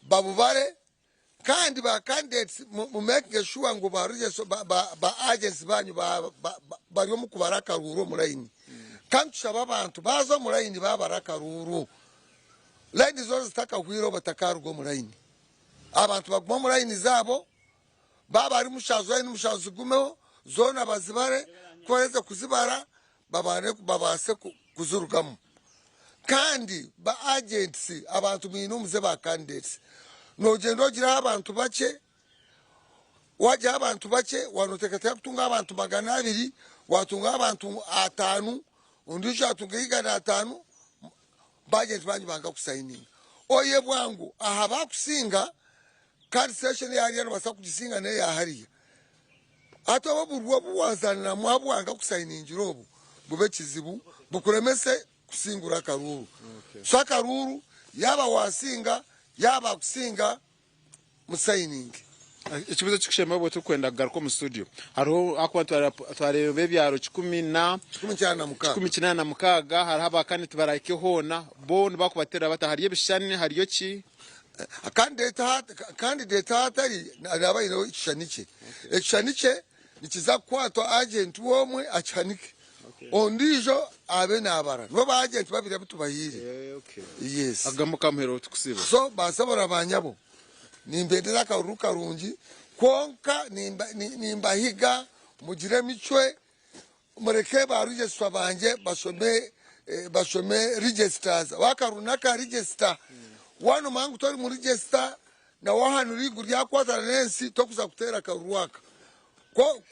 babubare kandi ba candidates mu making sure ngu ba register ba agents banyu bari omu kubara akaruuru omu line. Kandi tushaba abantu baza omu line babara akaruuru, line zoona zitakahwireho batakaruga omu line. Abantu baguma omu line zaabo, baaba ari mushanju, line mushanju zigumeho zoona bazibare, ku baraheza kuzibara babane babaase kuzirugamu. Kandi ba agents, abantu mwine omuze ba candidates, nogyenda ogiraho abantu bakye, wagiraho abantu bakye, wanoteekateeka kutunga abantu 200, watunga abantu 50, ondiijo atunga 150, ba agent banyu banga kusayininga. Oye bwangu aha bakusinga kandi session yahariya nobaasa kugisinga n'eya hariya. Hati obu oburwa obu wazaniramu abu wanga kusayiningira obu bube kizibu bukuremese kusingura akaruuru. So akaruuru yaaba wasinga yaaba akusinga musayininge. Ekibuuzo ekikushemba obwo turikwenda kugaruka omu studio, hariho ahakuba twareeba ebyaro kikumi na 186. 186, hariho abakani tibarahike hoona, bo nibakubateerera bata? Hariyo ebishushani, hariyo ki? Candidate ahatari naba aineho ekishushani kye. Ekishushani kye nikiza kukwatwa agent w'omwe akihanike, ondiijo abe nabara. Nibo ba agent babiri abu tubahaire. Yes. Akagambo kamuheru tukusiiba. So basabura banyabo, nimbendera akaruru karungi, kwonka nimbahiga mugire emicwe, mureke ba register bangye bashome registers. Wakaruru naka register, wanomanya ngu tori mu register na wahanura eiguru ryakwatana n'ensi tokuza kuteera akaruru aka.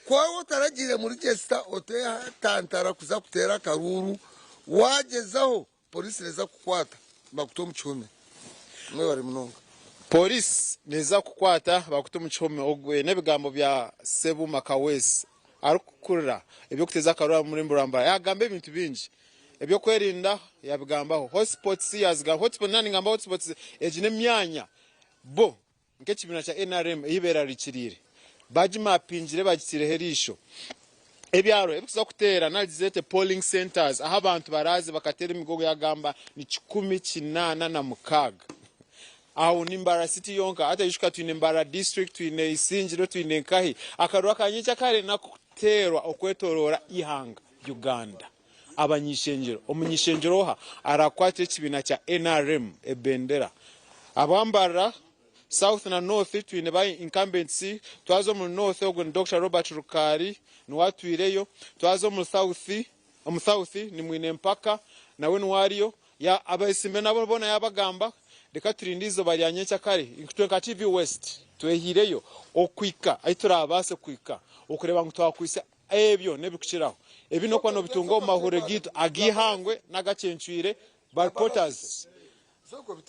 Kwawe otaragiire mu register oteetantara kuza kuteera akaruru, wagyezaho polisi neeza kukwata bakuta omu kihome. Mwebare munonga. Polisi neeza kukwata bakuta omu kihome, ogwe n'ebigambo bya Sebuma Kaweesi arikukurira eby'okuteeza akaruru omu rurembo rwa Mbarara. Yagamba ebintu bingi, ebyokwerinda yabigambaho, hotspots yazigamba, hotspot nani ngamba hotspots egi n'emyanya bo nk'ekibiina kya NRM ei berarikiriire bagimapingire bagitiireho eriisho. Ebyaro ebikuza kuteera nari zeete polling centers ahu abantu baraaze bakateera emigogo yagamba ni 186. Aho ni Mbarara City yonka, hati ijuka twine Mbarara district, twine Isingiro, twine Nkahi. Akaruru aka nyenkyakare nakuteerwa okwetoroora eihanga Uganda. Abany'ishengyero, omuny'ishengyero oha arakwatira ekibiina kya NRM ebendera? Aba Mbarara South na North twine ba incumbents, twaza omuri North ogwo ni Dokita Robert Rukaari niwe atwireyo, twaza omuri South, omu South ni Mwine Mpaka nawe niwe ariyo, abesimbe nabo boona yabagamba, reka turinde eizooba rya nyenkyakare, itwe nka TV West twehiireyo okuhika ahu turabaase kuhika okureeba ngu twakwitsa ebyo n'ebirikukiraho. Ebi n'okuba nobitunga omu mahurire gaitu ag'eihangwe n'agacencwire, ba reporters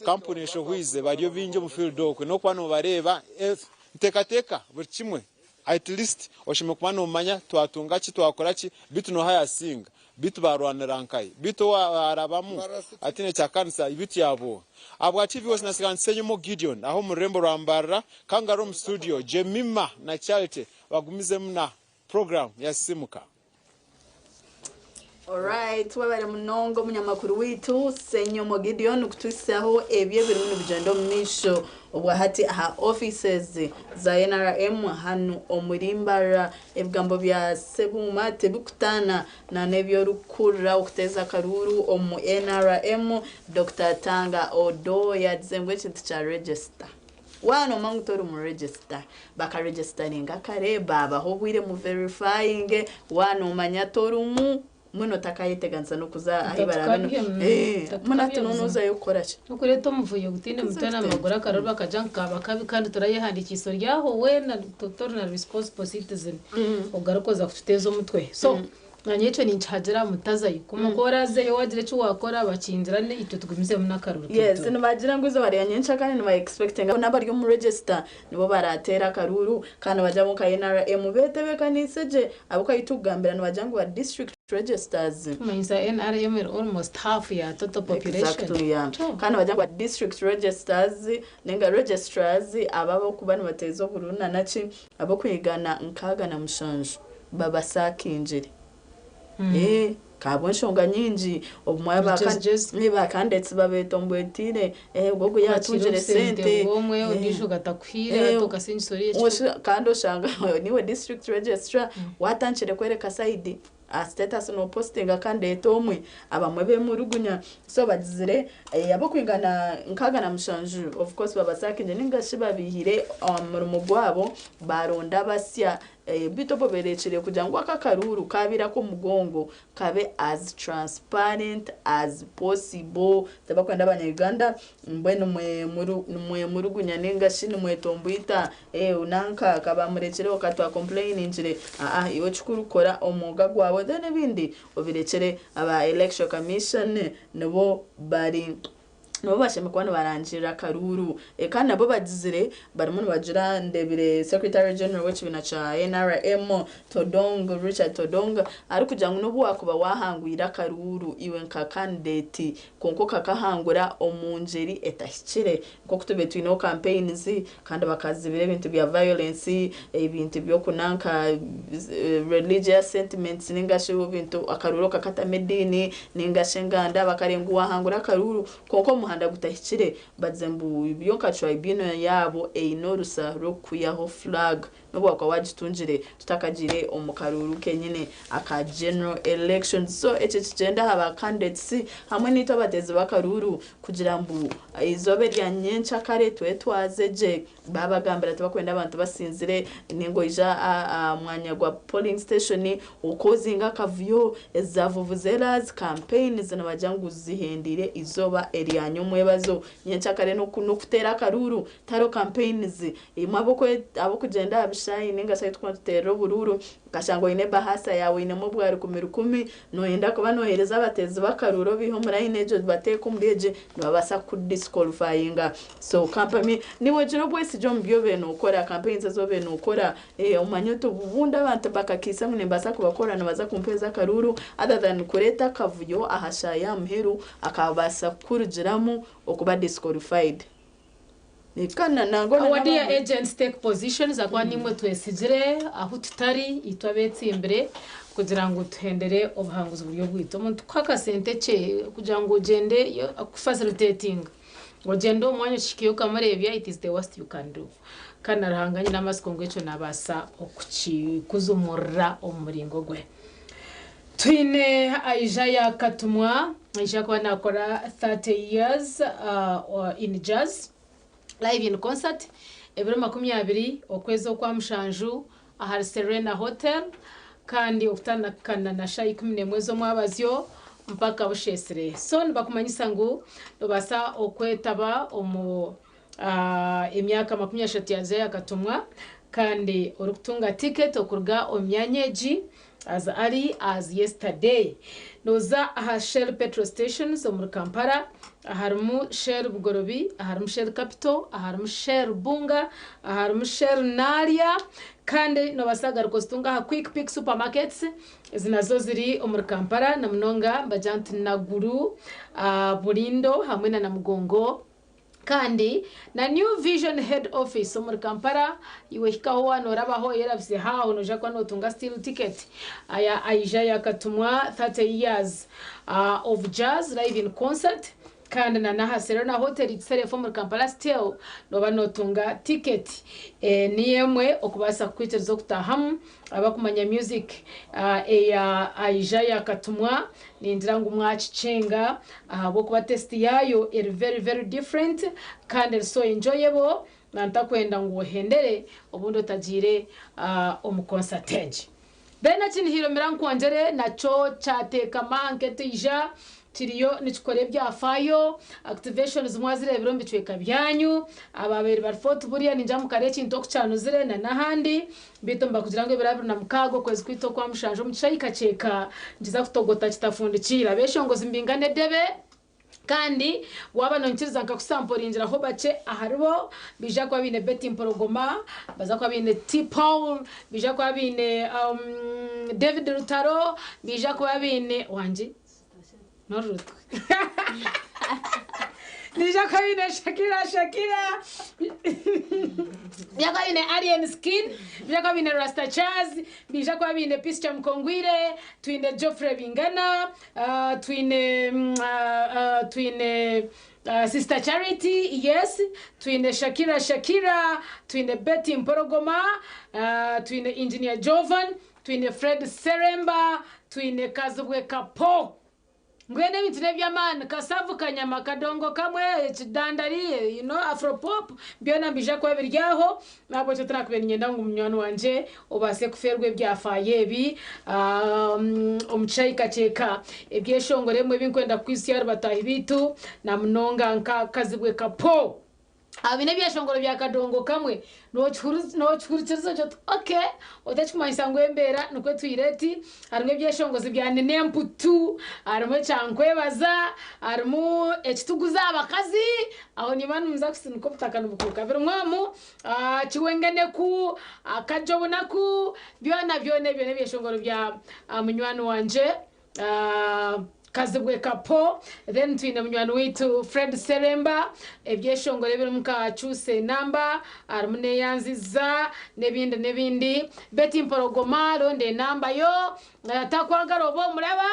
kampuni eshohwize bariyo baingi omu field okwe n'okuba nobareeba, nteekateeka buri kimwe at least oshemereire kuba nomanya twatunga ki, twakora ki, beitu nooha yaasinga, beitu baarwanira nkahi, beitu owaarabamu ataine kyakanisa beitu yaaba oha. Ahabwa TV West natsiga Nsenyimo Gideon aha omu rurembo rwa Mbarara kandi omu studio Jemima na Charity bagumizemu na puroguraamu ya Simuka. Alright, webare munonga omunyamakuru waitu Senyomo Gideon kutuhisaho ebyo ebirimu nibigyenda omu maisho obwahati aha offices za NRM hanu omuri Mbarara. Ebigambo bya Sebuma tibikutaana na n'ebyorikukurira okuteeza akaruuru omu NRM Dr. Tanga Odo yagize ngu ekintu kya register. Wanomanya ngu tori mu register, bakaregisteringa kare babaha obwire mu verifying, wanomanya torimu mbwenu otakayeteganisa n'okuza ahi baraabe mbwenu hati noona ozayo kukora ki? N'okureeta omuvuyo gutaine mutwe na maguru akaruru bakagira ngu kaaba kabi kandi turayehandikiisa ori aho weena tori na responsible citizen ogaruka oza kututeeza omutwe. So. Nanye ekyo ninkihagira mutazayo kuma ku orazeyo wagira eki wakora bakingirane itwe tugumizemu n'akaruru Yes, kaitu. nibagira ngu izooba rya nyenkya kandi niba expectinga n'abari omu register nibo barateera akaruuru kandi nibagira ngu nka NRM betebeekaniise gye ahabw'okuba ahu turikugambira nibagira ngu ba district registers. Kumanyisa NRM eri almost half ya total population. Exactly, yeah. Kandi nibagira ngu ba district registers ninga registrars abo abarikuba nibateeza oburuuru na naki ab'okwigana 67 babasaakingire. Eh, ahabw'enshonga nyingi obumwe ba candidates babetomboitire, eh, ogwo ogu yaatungire sente. Omwe ondiijo gatakuhaire hati okasingisa oriya ekyo. Kandi oshanga niiwe district registrar waatandikire kworeka side aha status noopositinga candidate omwe, abamwe beemurugunya. So bagizire ab'okwingana 67 of course babasaakingire nainga shi babaihire aha murimo gwabo baaronda abasya. Beitu obwo berekire kugira ngu aka akaruuru kabaire ak'omugongo kabe as transparent as possible. Tibakwenda abanya Uganda mbwenu nimwemurugunya ninga shi nimwetomboita nanka kabamurekireho ka twa complaining-ire. Aa iwe ekikuru kora omwoga gwawe, then ebindi obirekere aba Electoral Commission, nibo bari nibo bashemereire kuba nibarangirira akaruuru. Kandi nabo bagizire barimu nibagira, ndebire Secretary General w'ekibiina kya NRM Todong, Richard Todong, arikugira ngu n'obu wakuba wahangwire akaruuru iwe nka candidate, kwonka okakahangura omu ngyeri etahikire, nk'oku tube twineho campaigns kandi bakazibira ebintu bya violence, ebintu by'okunanka religious sentiments, ninga shi ebintu akaruuru okakatamu ediini ninga shi enganda, bakarenga ngu wahangura akaruuru kwonka omu muhanda gutahikire, bagize ngu byo nka tribunal yaabo eine orusa rw'okukwihaho flag n'obu wakuba wagitungire tutakagiire omu karuuru kenyine aka general elections. So ekyo kigyenda aha ba candidates hamwe n'itwe abateezi b'akaruuru kugira ngu eizooba erya nyenkyakare twetwaze gye. Babagambira tibakwenda abantu basinzire ninga oija aha mwanya gwa polling station okozinga akavuyo. Eza vuvuzelas campaigns nibagira ngu zihendeire eizooba erya nyomwebazo. Nyenkyakare n'okuteera akaruuru, tihariho campaigns. Imwe ab'okugyenda aha bishaayi ninga shi ahu turikuba nituteerera oburuuru, okashanga oine ebahasa yaawe einemu obwa rukumi rukumi, nooyenda kuba nooheereza abateezi b'akaruuru obaihe omu layini egyo obateeke omuri egi, nibabaasa kukudisqualifyinga. So kampami niiwe ogira obwesigye omu bi obaire nookora, campaigns ezi obaire nookora, omanye oti obundi abantu bakakiisa ngu nimbaasa kubakora nibaza kumpeereza akaruuru, other than kureeta akavuyo aha shaaha y'aha muheru akabaasa kukurugiramu okuba disqualified. Kandi nangwa Our dear agents, take positions ahakuba niimwe twesigire ahu tutari itwe abeetsimbire kugira ngu tuhendere obuhanguzi buri obwaitu. Omuntu kukuha akasente kye kugira ngu ogyende akufacilitatinga ogyende omu mwanya okihikeyo okamureebya, it is the worst you can do. Kandi na Ruhanga nyine amatsiko ngu ekyo naabaasa okukikuzumurira omu muringo gwe. Twine aija yakatumwa aija kuba nakora 30 years in jazz live in concert ebiro 20 okwezi okwa mushanju ahari Serena Hotel, kandi okutandikana na shaaha 11 z'omwabazyo mpaka busheesire. So nibakumanyisa ngu nobaasa okwetaba omu emyaka 30 yaija yakatumwa, kandi orikutunga ticket okuruga omu myanya egi as early as yesterday. Noza aha Shell petrol stations omuri Kampala, harimu Shell Bugorobi, harimu Shell Capital, harimu Shell Bunga, harimu Shell Naalya, kandi nobaasa kugaruka ozitunga aha Quick Pick supermarkets. Ezi nazo ziri omuri Kampala, na munonga mbagira nti Naguru, Bulindo hamwe na Namugongo, kandi na New Vision head office omuri Kampala. Iwe hikaho waanorabaho eyerabise haaho, noija kuba nootunga still ticket aya aija yakatumwa 30 years of jazz live in concert. Kandi na n'aha Serena Hotel itself omuri Kampala still nooba nootunga ticket. Niyo emwe okubaasa kukwikiriza okutahamu. Abakumanya music eya aija yakatumwa, ningira ngu mwakikyenga ahabw'okuba taste yaayo eri very very different kandi eri so enjoyable, na ntakwenda ngu ohendere obundi otagiire omu concert egi. Then ekinihiro nkwongyere nakyo kyateekama nk'etaija. Kiriyo nikikora ebyafaayo, activations mwazireebire omu bicweka byanyu, ababaire bari Fort Buriya ningira mukare ekintu oku kyanuzire na n'ahandi, beitu nibakugira ngu ebiro 26 okwezi kwaitu okwa mushanju omu kishaayi Kakyeka nikiza kutogota kitafundikiire. Abeshongozi nibingana edebe kandi waaba noikiriza nkakusamporingiraho bakye aharibo, baija kuba baine Betty Mpologoma, baza kuba baine T Paul, baija kuba baine David Rutaro, baija kuba baine wangi? N'orutwe. Niija kuba biine Shakira Shakira. Bija kuba biine Alien Skin, bija kuba biine Rasta Charles, bija kuba biine Peace Kyamukongwire, twine Geoffrey Bingana, twine twine Sister Charity, yes, twine Shakira Shakira, twine Betty Mpologoma, twine Engineer Jovan, Twine Fred Sseremba, twine Kazibwe Kapo. Mbwenu ebintu n'eby'amaani, kasavu, kanyama, kadongo kamwe, ekidandari, you know, afro pop, byona nibiija kuba biri aho. N'ahabw'ekyo tinakubaire niinyenda ngu munywani wangye obaase kufeerwa ebyafaayo ebi. Omu kishaayi kakyeka ebyeshongoro ebimwe ebi ndikwenda kukwitsya ahari bataahi baitu, na munonga nka Kazibwe Kapo. Aha biine ebyeshongoro bya kadongo kamwe nokihurikiriza ogira oti ok otakikumanyisa ngu embeera nikwo etwire eti harimu ebyeshongozi bya nina emputu harimu ekya nkwebaza harimu ekituguza abakazi aho nimba nimuza kusinika obutaka nibukuuka birimu omu kiwengeneku akajja obunaku byona byona ebyo nebyeshongoro bya munywani wangye. Kazibwe Kapo, then twine munywani waitu Fred Sseremba, ebyeshongoro ebirimu nka Kyusa Enamba, harimu Neyanziza n'ebindi n'ebindi. Betty Mpologoma, Ronda Enamba yo, Takwagara oba omuraba,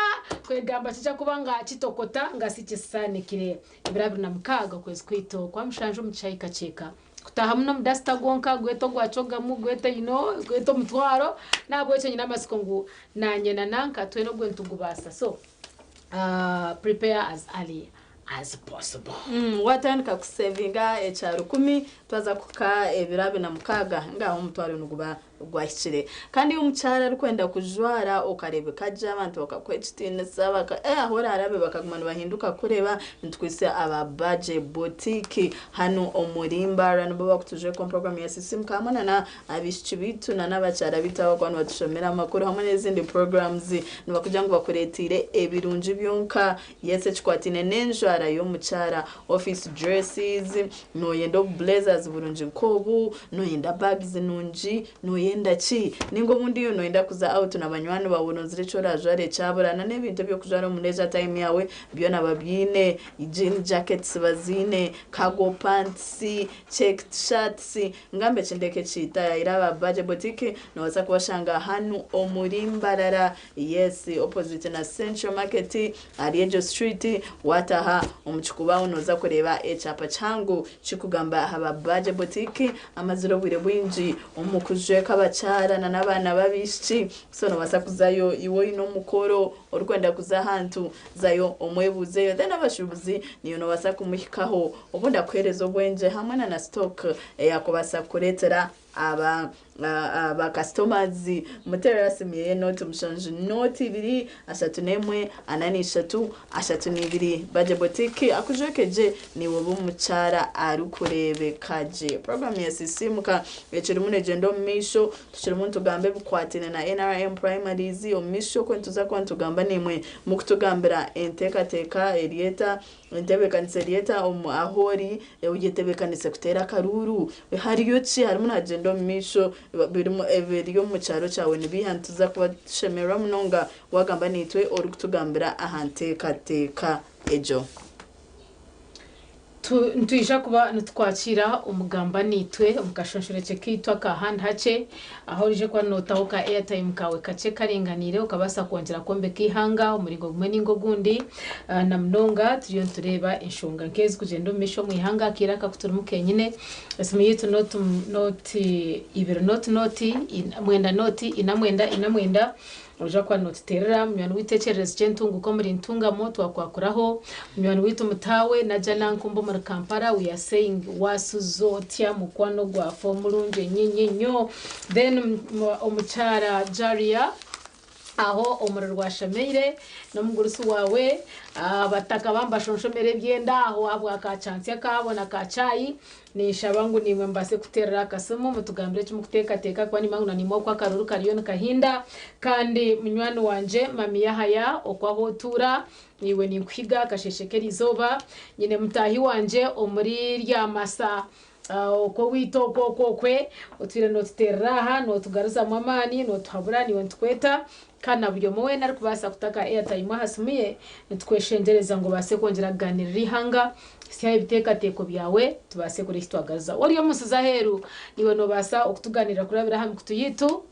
kwegamba kija kuba nga kitokota nga sikisaanikire. Ebiro 26 okwezi kwaitu okwa mushanju omu kishaayi Kakyeka. Kutaaha muno omu dasita gwonka, gwete ogwa cogamu, gwete you know, gwete omutwaro. N'ahabw'ekyo nyine amatsiko ngu naanye na nanka twena ogwo nitugubaasa. So, prepare as early as possible. Waatandika kusevinga ekya rukumi, twaza kuhika ebiro 46, ngaho omutwaro niguba gwahikire. Kandi iwe omukyara arikwenda kujwara okareebeka gye abantu bakakuha ekitiinisa baka eh ahu oraarabe bakaguma nibahinduka kukureeba nitukwitsya aba Baje Boutique hanu omuri Mbarara nibo bakutujweka omu program ya Sisimuka hamwe na na abaishiki baitu na n'abakyara baitu abakuba nibatushomera amakuru hamwe n'ezindi programs nibakugira ngu bakureeteire ebirungi byonka yes ekikwataine n'enjwara y'omukyara office dresses Noyenda obu blazers burungi nk'obu, noyenda bags nungi, noyenda ki? Ninga obundi iwe noyenda kuza out na banywani bawe oronzire eki orajwara ekyabura na n'ebintu eby'okujwara omu leisure time yawe byona babyine, jean jackets baziine, cargo pants, checked shirts, ngambe kindeke kitayayire aba Baje Boutique nobasa kubashanga hanu omuri Mbarara yes opposite na Central Market Ahari egyo street wataha omu kikuubo aho noza kureeba ekyapa kihango kirikugamba aha ba Baje Boutique amazire obwire bwingi omu kujweka abakyara na n'abaana b'abaishiki so nobaasa kuzayo iwe oine omukoro orikwenda kuza ahantu zayo omwebuuzeyo then abashuubuzi niiwe nobaasa kumuhikaho obundi akuheereze obwengye hamwe na na stock eyakubaasa kukureetera aba Ba customers muterera simu yeye 0 7 0 2 31 43 32 Baje Boutique akujweke gye naiwe obe omukyara arikureebeka gye. Program ya Sisiimuka ekirimu negyenda omu maisho tukirimu nitugamba ebikwataine na NRM primaries omu maisho okwe nituza kuba nitugamba naimwe mukutugambira enteekateeka eri eta Entebeekanisa eri eta omu ahu ori oyetebeekanise kuteera akaruuru? Hariyo ki? Harimu naagyenda omu maisho birimu ebiri omu kyaro kyawe nibiiha? Nituza kuba tushemererwa munonga waagamba naitwe orikutugambira aha nteekateeka egyo. Nitwija kuba nitukwakiira omugamba naitwe omu kashonshorekye kaitu aka handi hakye, ahu orije kuba nootaho ka airtime kaawe kakye karinganiire okabaasa kwongyera kwombeka eihanga omu muringo gumwe nainga ogundi. Na munonga turiyo nitureeba enshonga nk'ezi kugyenda omu maisho omu ihanga akaire aka aku turimu kenyine. Esimu yaitu nooti nooti ibiri nooti nooti mwenda nooti ina mwenda ina mwenda. Noija kuba notuteerera munywani waitu ekyererezi ky'entunguka omuri Ntungamo twakwakuraho munywani waitu Mutaawe naija nankumba omuri Kampala we are saying wasuza otya mukwano gwafe omurungi enyo enyo enyo then omukyara Jaria Aho omuri Rwashameire n'omugurusi waawe, abataka bambashonshomera ebyenda aho ahabwa ka kyantsya kaabo na ka chai. Ninshaba ngu naimwe mubaase kuteerera akasimu mutugambire eki mukuteekateeka kuba nimanya ngu na naimwe oku akaruru kariyo nikahinda. Kandi munywani wangye Mami Yahaya oku ahu otuura, naiwe ninkuhiga akasheeshe k'erizooba. Nyine mutaahi wangye omuri Ryamasa Okwo owaitu okwo okwo okwe, otwire nootuteerera aha, nootugaruzamu amaani, nootuhabura, niiwe nitukweta. Kandi na buri omwe weena arikubaasa kuta ka airtime aha simu ye, nitukweshengyereza ngu obaase kwongyera kugaaniirira eihanga, hitsyaho ebiteekateeko byawe, tubaase kureeba eki twagaruza. Ori omu nsi z'aheeru, naiwe noobaasa okutugaaniirira kurabira aha mikutu yaitu.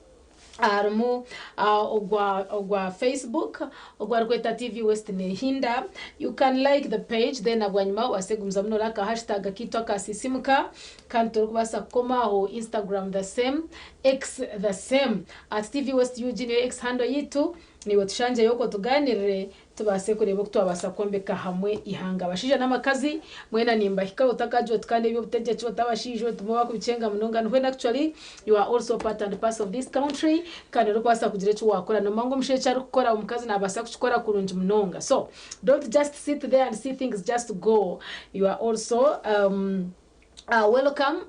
Harimu ogwa ogwa Facebook ogu barikweta TV West Nehinda. You can like the page then bwanyima obaase kugumizamu noreeba aka hashtag kaitu aka Sisimuka. Kandi torikubaasa kukoma aho, Instagram the same, X the same. At TV West UG niyo X handle yaitu. Naiwe tushangyeyo okwo tugaanirire Tubaase kureeba oku twabaasa kwombeka hamwe eihanga. Abashaija n'abakazi mwena nimbahika otakagira oti kandi eby'obutegyeki oti abashaija oti bo bakubikyenga munonga when actually you are also part and parcel of this country kandi orikubaasa kugira eki waakora. Noomanya ngu omushaija eki arikukora omukazi naabaasa kukikora kurungi munonga so don't just sit there and see things just go you are also Welcome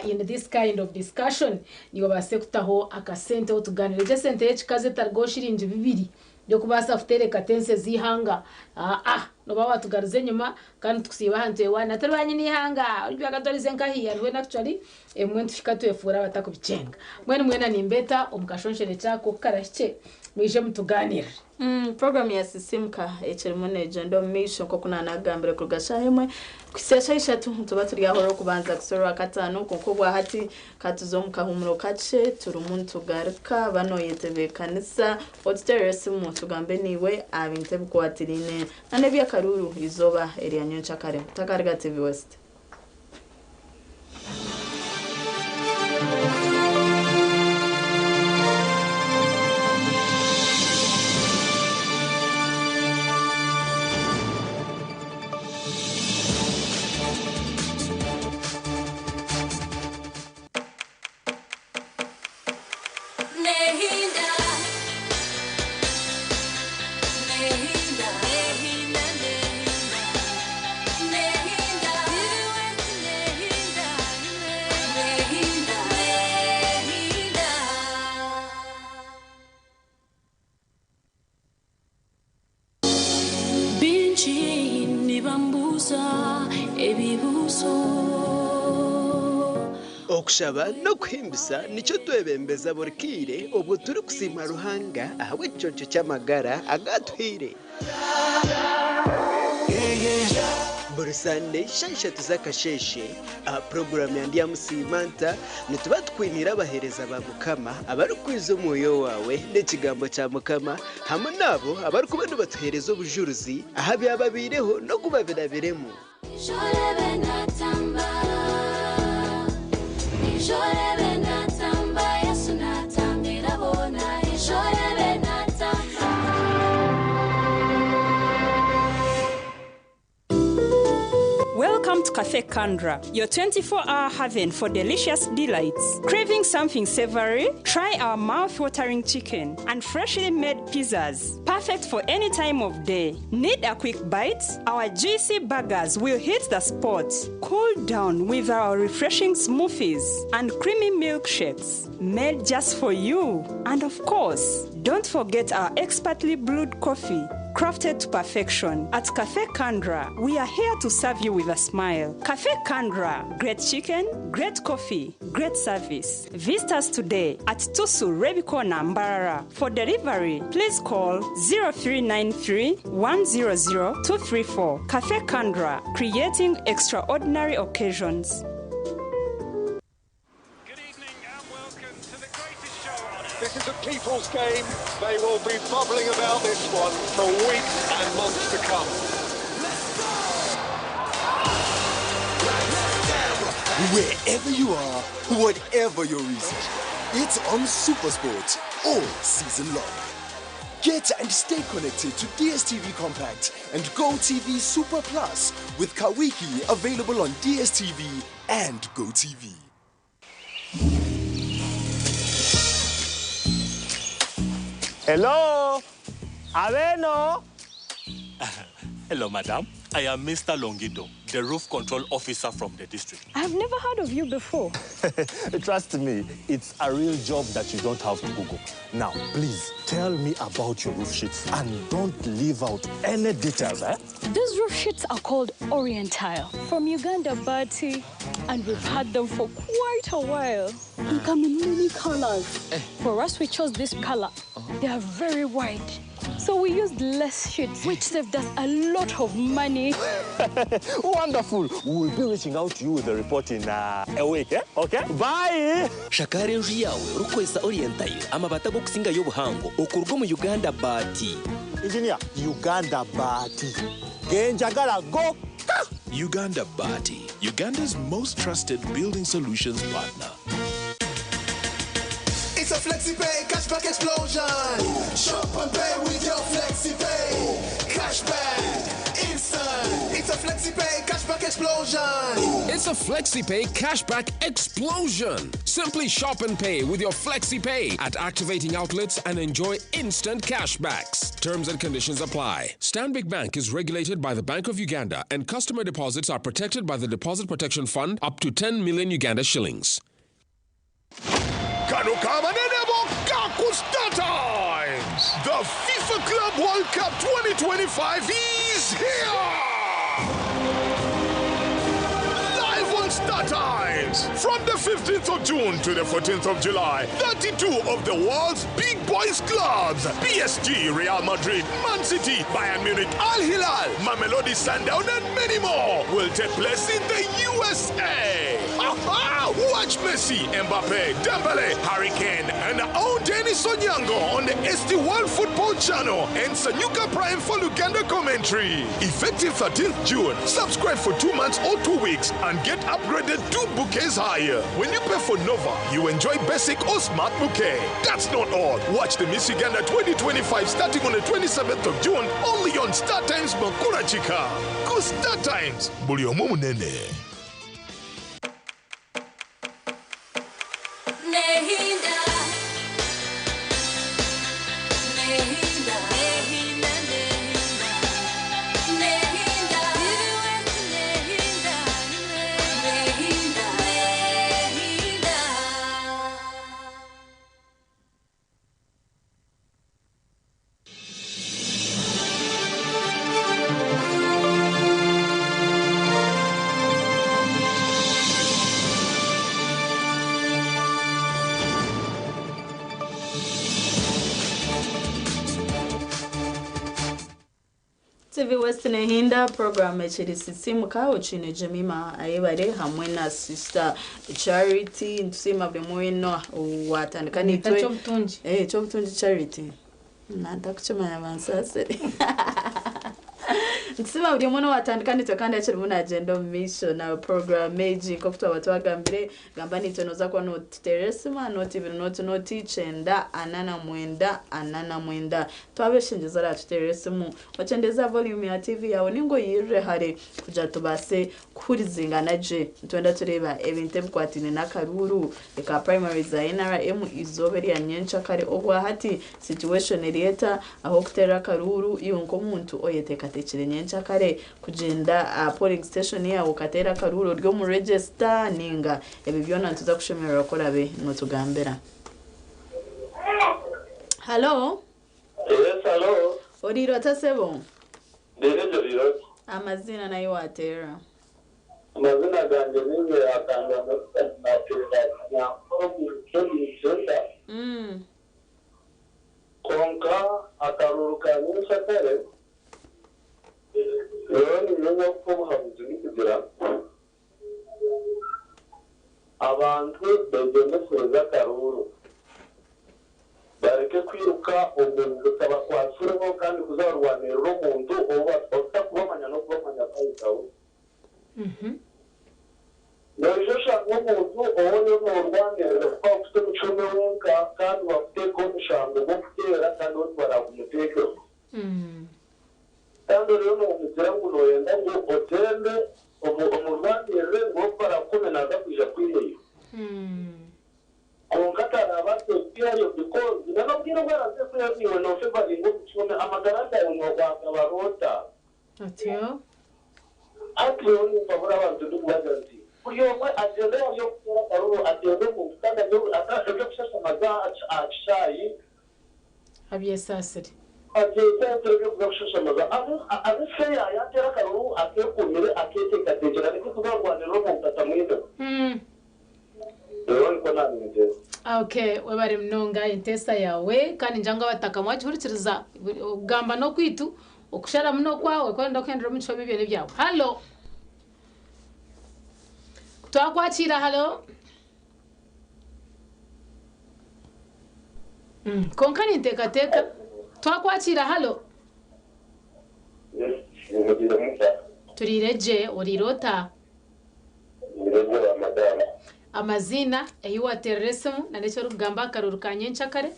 in this kind of discussion niiwe obaase kutaho akasente otuganire gye esente y'ekikazi etarigaho shiringi bibiri y'okubaasa kutereka tense z'eihanga aa noba watugaruza enyima kandi tukusiiba aha ntwe waana turi banyina eihanga oribyaka torize nkahiya mbwenu actually ebimwe nituhika twefuura abatakubikyenga mbwenu mwena nimbeeta omu kashonshorekye ako kukarahikye mwije mutuganirire. Puroguraamu ya Sisimuka ekirimu neegyenda omu maisho nk'oku naanagambire kuruga shaaha emwe kuhitsya shaaha ishatu. Nituba turi aho Orwokubanza kuhitsya Orwakataano kwonka obwa hati ka tuze omu kahuumuro kakye turimu nitugaruka. Ba nooyetebeekanisa otuteerere esimu tugambe naiwe aha bintu ebikwatiraine n'eby'akaruuru eizooba erya nyoncakare. Otakariga TV West. Bingi nibambuuza ebibuuzo. Okushaba n'okuhimbisa nikyo twebembeza buri kaire obwo turikusiima Ruhanga ahabw'ekiconco ky'amagara agu atuhaire. Buri Sande shaaha ishatu z'akasheeshe aha puroguraamu ya Ndyamusiima Nta, nituba tukwiniire abaheereza ba Mukama abarikwiza omwoyo waawe n'ekigambo kya Mukama hamwe n'abo abarikuba nibatuheereza obujurizi aha byababaireho n'oku babirabiremu. Welcome to Cafe Kandra, your 24 hour haven for delicious delights. Craving something savory? Try our mouth-watering chicken and freshly made pizzas, perfect for any time of day. Need a quick bite? Our juicy burgers will hit the spot. Cool down with our refreshing smoothies and creamy milkshakes made just for you. And of course, don't forget our expertly brewed coffee crafted to perfection. At Cafe Kandra, we are here to serve you with a smile. Cafe Kandra, great chicken, great coffee, great service. Visit us today at Tusu Rebikona Mbarara. For delivery, please call 0393 100 234. Cafe Kandra, creating extraordinary occasions. This is a people's game. They will be bubbling about this one for weeks and months to come. Wherever you are, whatever your reason, it's on Supersport all season long. Get and stay connected to DSTV Compact and GoTV Super Plus with Kawiki available on DSTV and GoTV. Hello? Abeno? Hello, madam. I am Mr. Longido, the roof control officer from the district. I've never heard of you before. Trust me, it's a real job that you don't have to Google. Now, please tell me about your roof sheets and don't leave out any details, eh? These roof sheets are called Orientile from Uganda, Bati, and we've had them for quite a while. They come in many colors. For us, we chose this color. They are very white. So we used less sheets, which saved us a lot of money. Wonderful. We'll be reaching out to you with the report in a week, eh? Okay? Bye! Shakara enju yawe rukozesa Orientile amabati ag'okusinga y'obuhango okuruga omu Uganda Baati. Engineer, Uganda Baati. Genjagala go! Uganda Bati, Uganda's most trusted building solutions partner. It's a FlexiPay cashback explosion. Shop and pay with your FlexiPay. Cashback, instant. It's a FlexiPay cashback explosion. It's a FlexiPay cashback explosion. Simply shop and pay with your FlexiPay at activating outlets and enjoy instant cashbacks. Terms and conditions apply. Stanbic Bank is regulated by the Bank of Uganda and customer deposits are protected by the Deposit Protection Fund up to 10 million Uganda shillings. Kano kabanene bokka ku Star Times. The FIFA Club World Cup 2025 is here! Live on Star Times from the 15th of June to the 14th of July. 32 of the world's big boys clubs PSG, Real Madrid, Man City, Bayern Munich, Al Hilal, Mamelodi Sundown, and many more will take place in the USA. Aha! Watch Messi, Mbappe, Dembele, Harry Kane, and our own Dennis Onyango on the ST World Football Channel and Sanyuka Prime for Luganda commentary. Effective 13th June. Subscribe for 2 months or 2 weeks and get upgraded two bouquets higher. When you pay for Nova, you enjoy basic or smart bouquet. That's not all. Watch the Miss Uganda 2025 starting on the 27th of June only on Star Times Makura Chika. Go Star Times. Buli omu munene. Nehinda. Nehinda. Nehinda, nehinda. Nehinda. Nehinda. Nehinda. Nehinda. TV West Nehinda program ekiri sisimuka okine Jemima Ayebare hamwe na Sister Charity. Ntusiima buri mweno watandika nitwe. Ekyobutungi. Ekyobutungi Charity nantakukimanya bansasire. Ntusiima buri omwe watandika nitwe kandi akirimu nagyenda omu maisho na program egi. Nk'oku twaba twagambire, gamba nitwe noza kuba notuteera esima 020 094 49 49. Twabeshengyeza aratuteera esimu, okyendeza volume ya TV yawe ninga oyirire hare kugira tubaase kuhurizingana gye. Nitwenda tureeba ebintu ebikwataine n'akaruuru eka primary za NRM izooba erya nyenkyakare. Obwahati situation ereeta aho okuteera akaruuru, iwe nk'omuntu oyeteekateekire nyenkyakare kugyenda aha polling station yawe okateera akaruuru ori omu register ninga ebi byona nituza kushemererwa korabe notugambira. Hallo? Yes, hello. Oriirwe ata sebo? Ndirejo riroti. Amazina nayo wateera? Amazina ganje ninge akanga natera nyankoro. Konka akaruru ka nyenkyakare rero nimenya kuko obuhabuzi ni kugira abantu begendesereza akaruru bareke kwiruka omuntu tabakwasireho kandi kuzarwanirira omuntu oba otakubamanya n'okubamanya kwayitaho. Noija oshanga omuntu owone norwanirira kuba afite omucumi wenka kandi wakuteeka omushango gw'okuteera kandi ori baragumuteekeho kandi rero nomugira ngu noyenda ngu otembe omurwanirire ngu barakume naza kwija kwiheyo konka tarabaase kwihayo because nanobwire. N'endwara z'ekwebiwe noofevaringa obucuumi amagara gawe noogwagabarota. Atyo. Hati nyowe nimpabura abantu ndikubagira nti buri omwe agyende ari okuteera akaruru agyende omuntu kandi eby'okushashamaza aha kishaayi Abyesaasire. Abyesaasire eby'okuza kushashamaza abe fair yaateera akaruru akeekuumire akeeteekateekyere areke kuza arwanirira omuntu atamwineho. Nyowe nikwo naabimugira. Okay, webare munonga enteesa yaawe kandi ningira ngu abataka mwagihurikiriza. Okugamba n'okwaitu, okusharamu n'okwawe, ku orenda kuhendera omu kihome ebyo n'ebyawe. Halo! Twakwakiira, halo? Kwonka ninteekateeka twakwakiira, halo? Turiire gye, oriire ota? Amaziina, ei waateerera esimu na n'eki orikugamba aha karuuru ka nyenkyakare.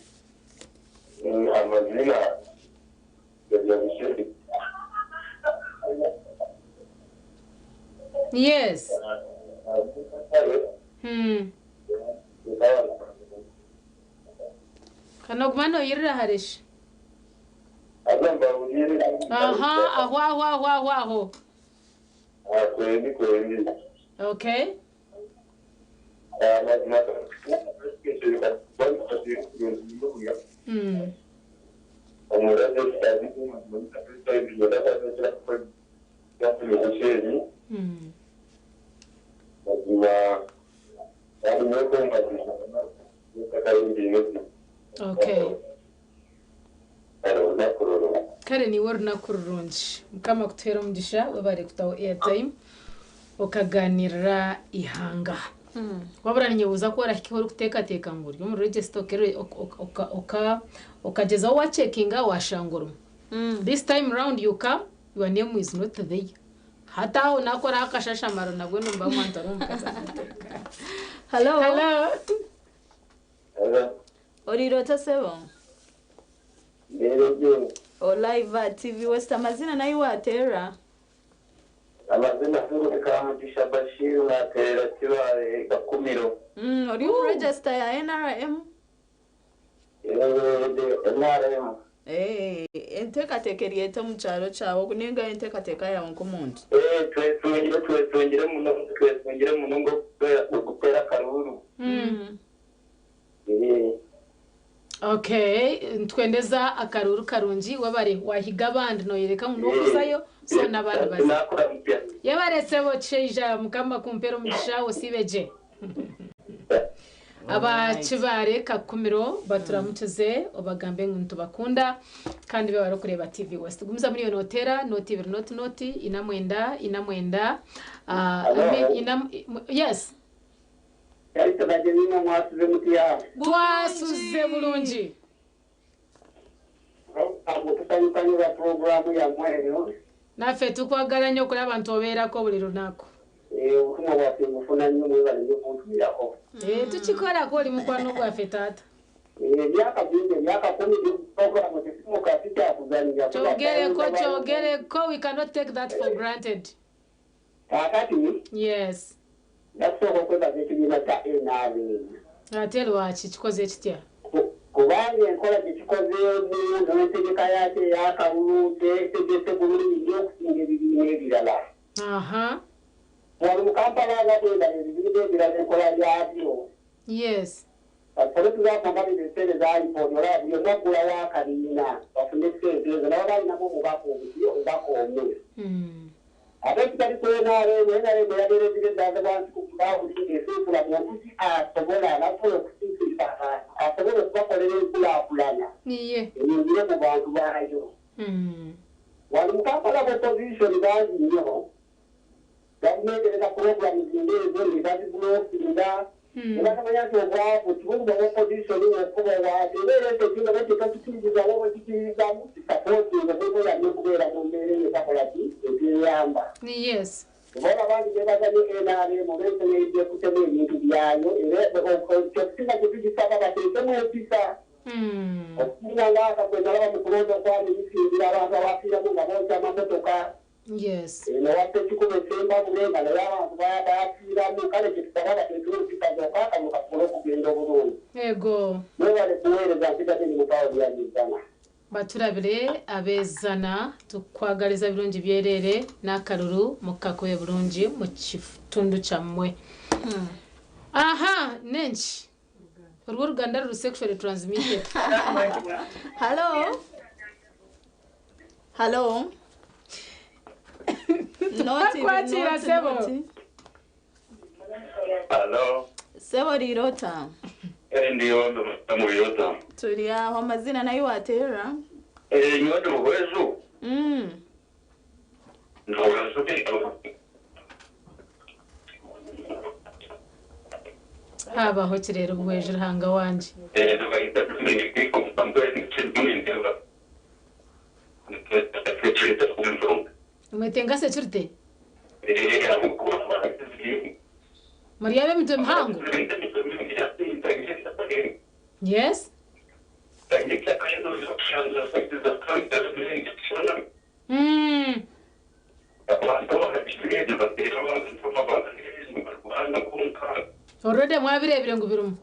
Yes. Ka nooguma nooyirira hare shi. Aha, aho aho aho aho aho. Okay. Okay. Kare niiwe orunaku rurungi. Mukama akutuheere omugisha webare kutaho airtime okaganirira eihanga. Wabura ninyebuuza ku orahikeho orikuteekateeka ngu ori omu register okagyezaho wacekinga washanga orimu. This time round you come your name is not there. Hati aho nakoraho akashashamaro nabwo nimba mwantu ari omukazi akateeka. Hello. Hello. Oriire ota sebo? Olive aha TV West amazina nahi waterera? Amazina Kamugisha Bashir naterera Kibaale Kakumiro. Ori omu register ya NRM? NRM. Enteekateeka eri eta omu kyaro kyawe oku ninga enteekateeka yaawe nk'omuntu? Twesungire twesungire munonga twesungire munonga okuteera akaruuru. Okay, nitwendeza akaruuru karungi webare wahiga abandi noyoreka ngu nokuzayo so nabandi baze. Yebare sebo kishaija mukama akumpere omugisha osiibe gye. Aba Kibaare Kakumiro baturamukize obagambe ngu nitubakunda kandi bebare okureeba TV West. Gumizamu niiwe noteera nooti ibiri nooti nooti ina mwenda ina mwenda I mean ina yes. Charity na Jemima mwasuze mutya? Twasuze bulungi. Tusanyuka nnyo lwa pulogulaamu yammwe eyo. Naffe tukwagala nnyo okulaba nti obeerako buli lunaku. Eh, obutumwa bwaffe mbufuna nnyo mwebale nnyo kuntumirako. Eh, tukikolako oli mukwano gwaffe taata. Eh, emyaka mingi emyaka kumi pulogulaamu tesimuka sikyakuzannya. Kyogereko kyogereko we cannot take that for granted. Kaakati. Yes. Nja kusooka okwebaza ekibiina kya nrm. Ate lwaki? Kikoze kitya? Kubanga enkola gye kikozeemu n'entegeka yaakyo ey'akalulu tetegese bulungi nnyo okusinga ebibiina ebirala. Aha. Wano mu Kampala nga bw'endaba ebibiina ebirala enkola yaabyo. Yes. Kati for example nga bino essente za IPOD olaba buli omu aggulawo akabiina bafune ssente ezo ne baba alinamu omubaka obuki omubaka omu. Ate ekitali ku nrm, nrm eyabeera ezira eddaaza wansi ku gulawundi ng'esunsula muntu ki asobola n'asobola okusiikiriza abantu asobola okubakolera enkulaakulana eyingire mu bantu baayo. Wano mu Kampala aba opposition bangi nnyo, gavumenti ereeta pulogulaamu ng'ezo ne bazibulokinga ne batamanya nti obwavu tibuli bwa opposition wokka oba waaki era ereeta ekintu oba kyetokikiririzamu oba okikiririzamu kisapootinge oba oyambe okubeera mu mbeera eyo etakola ki eteyamba. Yes. Kuba olaba nti bebaza nnyo nrm olw'ensonga ejja ekutemu ebintu byayo era okusinga kye tugisaba bateekemu empisa okusinga ng'akagwe nalaba mu kulonda okwali bisinzira abantu abafiiramu nga bookya amamotoka. Yes. Eno waffe ekikuba esembabule nga naye abantu bafiiramu kale kyetusaba bateekewo empisa zokka akalulu kasobole okugenda obulungi. Ego. Mwebale kuweereza nsigadde ndi mutawuni yagizana. Baturabire abezana tukwagaliza birungi byerere n'akaruru mukakube bulungi mu kitundu kyammwe. Aha, nenki urwo ruganda ruri sexually transmitted. Hello? Hello? Not even, Kwakira, not, Sebo. not. Halo, Sebo rirota. ndiyo muyota. Turi aho amazina nayo watera. Nyote muhwezu. Habaho kirero buhweje ruhanga wanje. Mwetenga security muri yabe mitwe mihango. Yes. Already mwabirebire ngo birumu.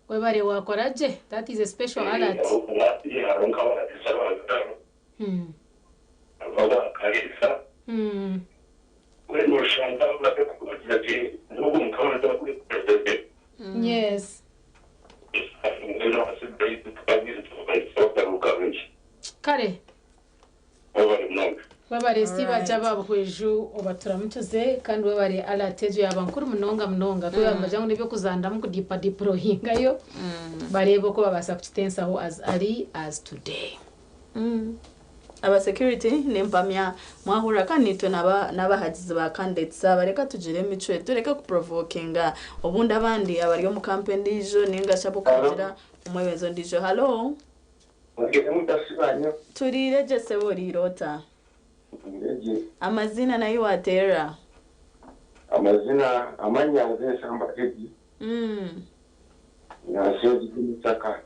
Webare wakora je, that is a special alert. Yes. Kare. Webare siba jaba buhweju obaturamutuze kandi webare alert ejo yaba nkuru munonga munonga kuba bajangu nibyo kuzandamu kudipa dipro hingayo. Barebe ko babasa kukitensaho as early as today. Aba security nempamya mwahura kandi nitwe n'abahagizi ba candidates bareka tugire emicwe tureke kuprovokinga obundi abandi abari omu campaign ndijo ninga shabo kugira omwebezo ndijo. Hello? Turire je sebo rirota. Amazina nayo watera. Amazina amanya nze Edi. Nase Masaka.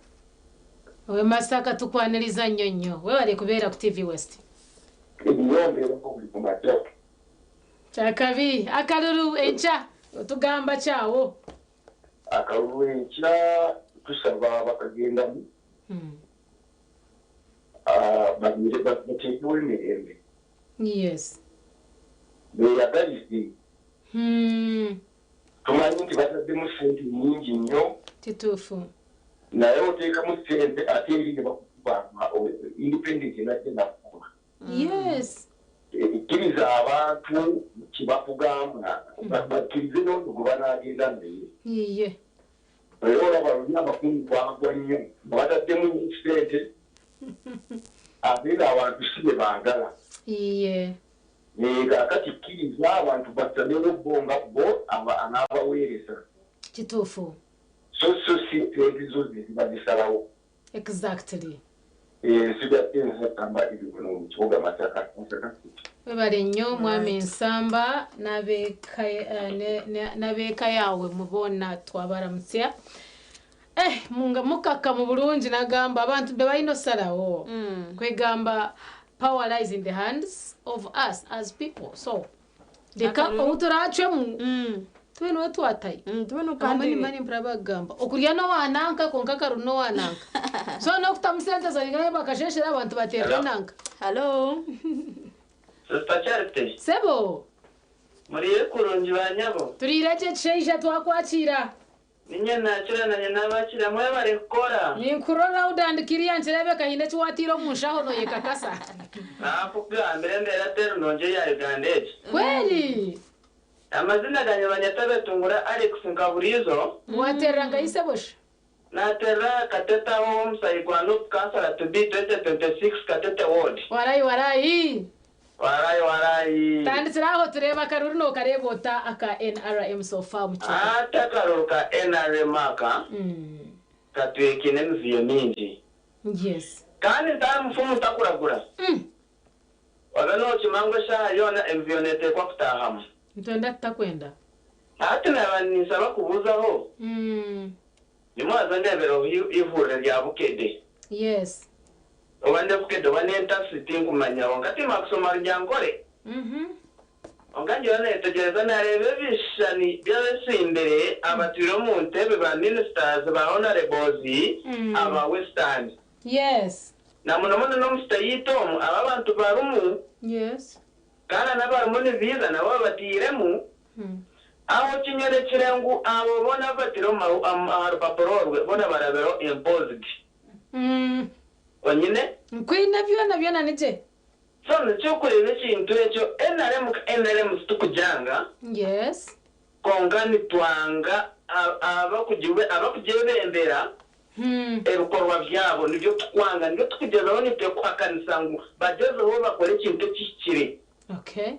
We Masaka tukwaniriza nnyo nnyo. Webale kubeera ku TV West. Kyakabi akalulu enkya otugamba kyawo. Akalulu enkya tusaba bakagendamu. Bagire bateekewo emirembe. Yes. Beeyagalize. Tumanyi nti bataddemu ssente nnyingi nnyo. Kituufu. Naye oteekamu ssente ate eri ne bakukuba independent najja nakukuba. Yes. Kkiriza abantu kye bakugamba bakkirize n'ono gwe banaagenda naye. Iye. Era olaba luli abakungu bagwa nnyo nga bataddemu nnyo ssente ate ng'abantu si be baagala. Iye. Kaakati kkiriza abantu basalewo bo nga bo anaabaweereza. Kituufu. So si ssente zo ze ziba zisalawo. Exactly. Nsigadde nsamba ebikono mu kibuga Masaka. Webale nnyo mwami Nsamba n'abeeka yawe mubona twabaramutsya. Munga mukaka mu bulungi nagamba abantu be balina osalawo. Kwegamba power lies in the hands of us as people. So leka obuturacwemu tube niwe twataye. Kandi mani mpurabagamba okurya nowananka konka karu nowananka. So nokutamu sente zange bakasheshera abantu baterwa nanka. Hello. Sister Charity. Sebo. Muriye kurungi banyabo. Turire kisheija twakwakira. Ninye nakira nanye nabakira mwebale kukora. Ninkurora udandikiriya nkirebe kahine kiwatira omunshaho noyekakasa. Nakugambira embeera teri nungi eya Uganda egi. Kweli. Amazina ganye banyeta betungura Alex Nkaburizo. Waterera ngayise bosha. Naterera Kateta omusayi gwa NUP Councillor to be 2026 Katete Ward. Warayi warayi. Warayi warayi. Tandikiraho tureba akaruru nokareba ota aka NRM so far mu kibuga. Ate akaruru ka NRM aka. Katwekine emiziyo mingi. Yes. Kandi ntari mufumu ntakuragura. Wabe nokimangwa eshaaha yoona emiziyo neeteekwa kutaahamu. Ntwenda tutakwenda. Ati naba ninsaba kubuuzaho. Nimwaza ndebera ihuriro rya Bukedde. Yes. Oba nde Bukedde oba n'entasi tinkumanyaho nkati makusoma Runyankore. Konka nyowe nayetegyereza nareeba ebishushani by'abesimbire abatwire omu ntebe ba ministers, ba honourables aba Western. Yes. Na muno muno n'omu state yaitu omu aba abantu barimu. Yes. Kandi n'abarimu nibiiza nabo babatairemu. Aho kinyorekire ngu abo boona abu bataire omu aha rupapura orwe boona barabireho imposed. Onyine? Nkwine byona byona nigye. So nikyo okureeba ekintu ekyo nrm ka nrm titukugyanga. Yes. Kwonka nitwanga abakugyebembera ebikorwa byabo nibyo tukwanga nibyo tukugyezaho nitwe kuhakanisa ngu bagyezeho bakore ekintu ekihikire. Okay.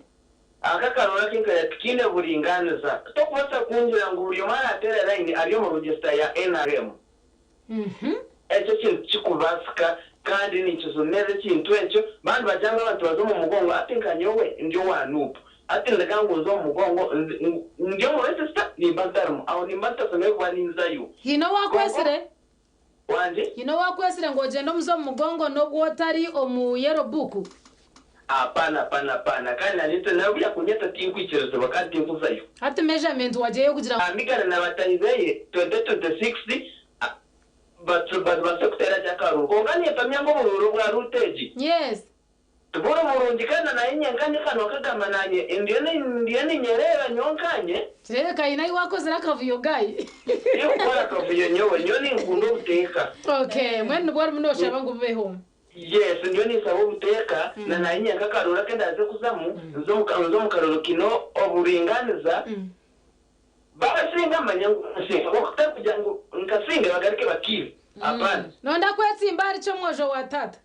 Aka akaruru akinkaya tikaine buringaniza. Tokubasa kungira ngu buri omwe arateera layini ari omu register ya nrm. Ekyo ekintu tikikubasika kandi ninkijumira ekintu ekyo. Baba nibagira ngu abantu baze omu mugongo hati nka nyowe ndi owa nup hati ndeka ngu nze omu mugongo ndi omu register nimba ntarimu aho nimba ntashemereire kuba ninzayo. Haine owakwetsire? Wangi? Haine owakwetsire ngu ogyende omuze omu mugongo n'obu otari omu yellow book? Apana apana apana kandi nanye nawe yakunyeta tinkwikirizibwa kandi tinkuzayo. Hati measurement wagyeyo kugira. Amigana na batahi beye 2026 babaase kuteera gye akaruru. Kwonka nimpamya ngu oburuuru bwa Ruto egi. Yes. Tiburi burungi kandi na naye nyenka nyikanwa kagamba nanye ndiyo ndiyo ninyereeba nyowe nkanye. Kireebeka haine ahi wakozire akavuyo guy. Tinkukora akavuyo nyowe, nyowe ninkunda obuteeka. Okay, mbwenu nibwo orimu noshaba ngu bubeho. Yes, ndiyo ninsaba obuteeka na naye nyenka akaruru aku ndaaze kuzamu nze omu karuru kaine oburingaaniza. Baasinga manya ngu nsinga kwonka kutari kugira ngu nkasinga bagaruke bakiibe. Apana. Nonda kwetsimba ahari ki omwojo wa taata?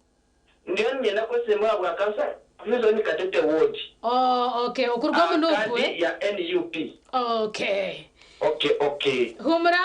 Ndiyo niinyenda kwetsimba aha bwa kansara Prison Katete Ward. Oh okay, okuruga omu Aha nup kaadi eh? ya nup. Okay. Okay okay. Humura.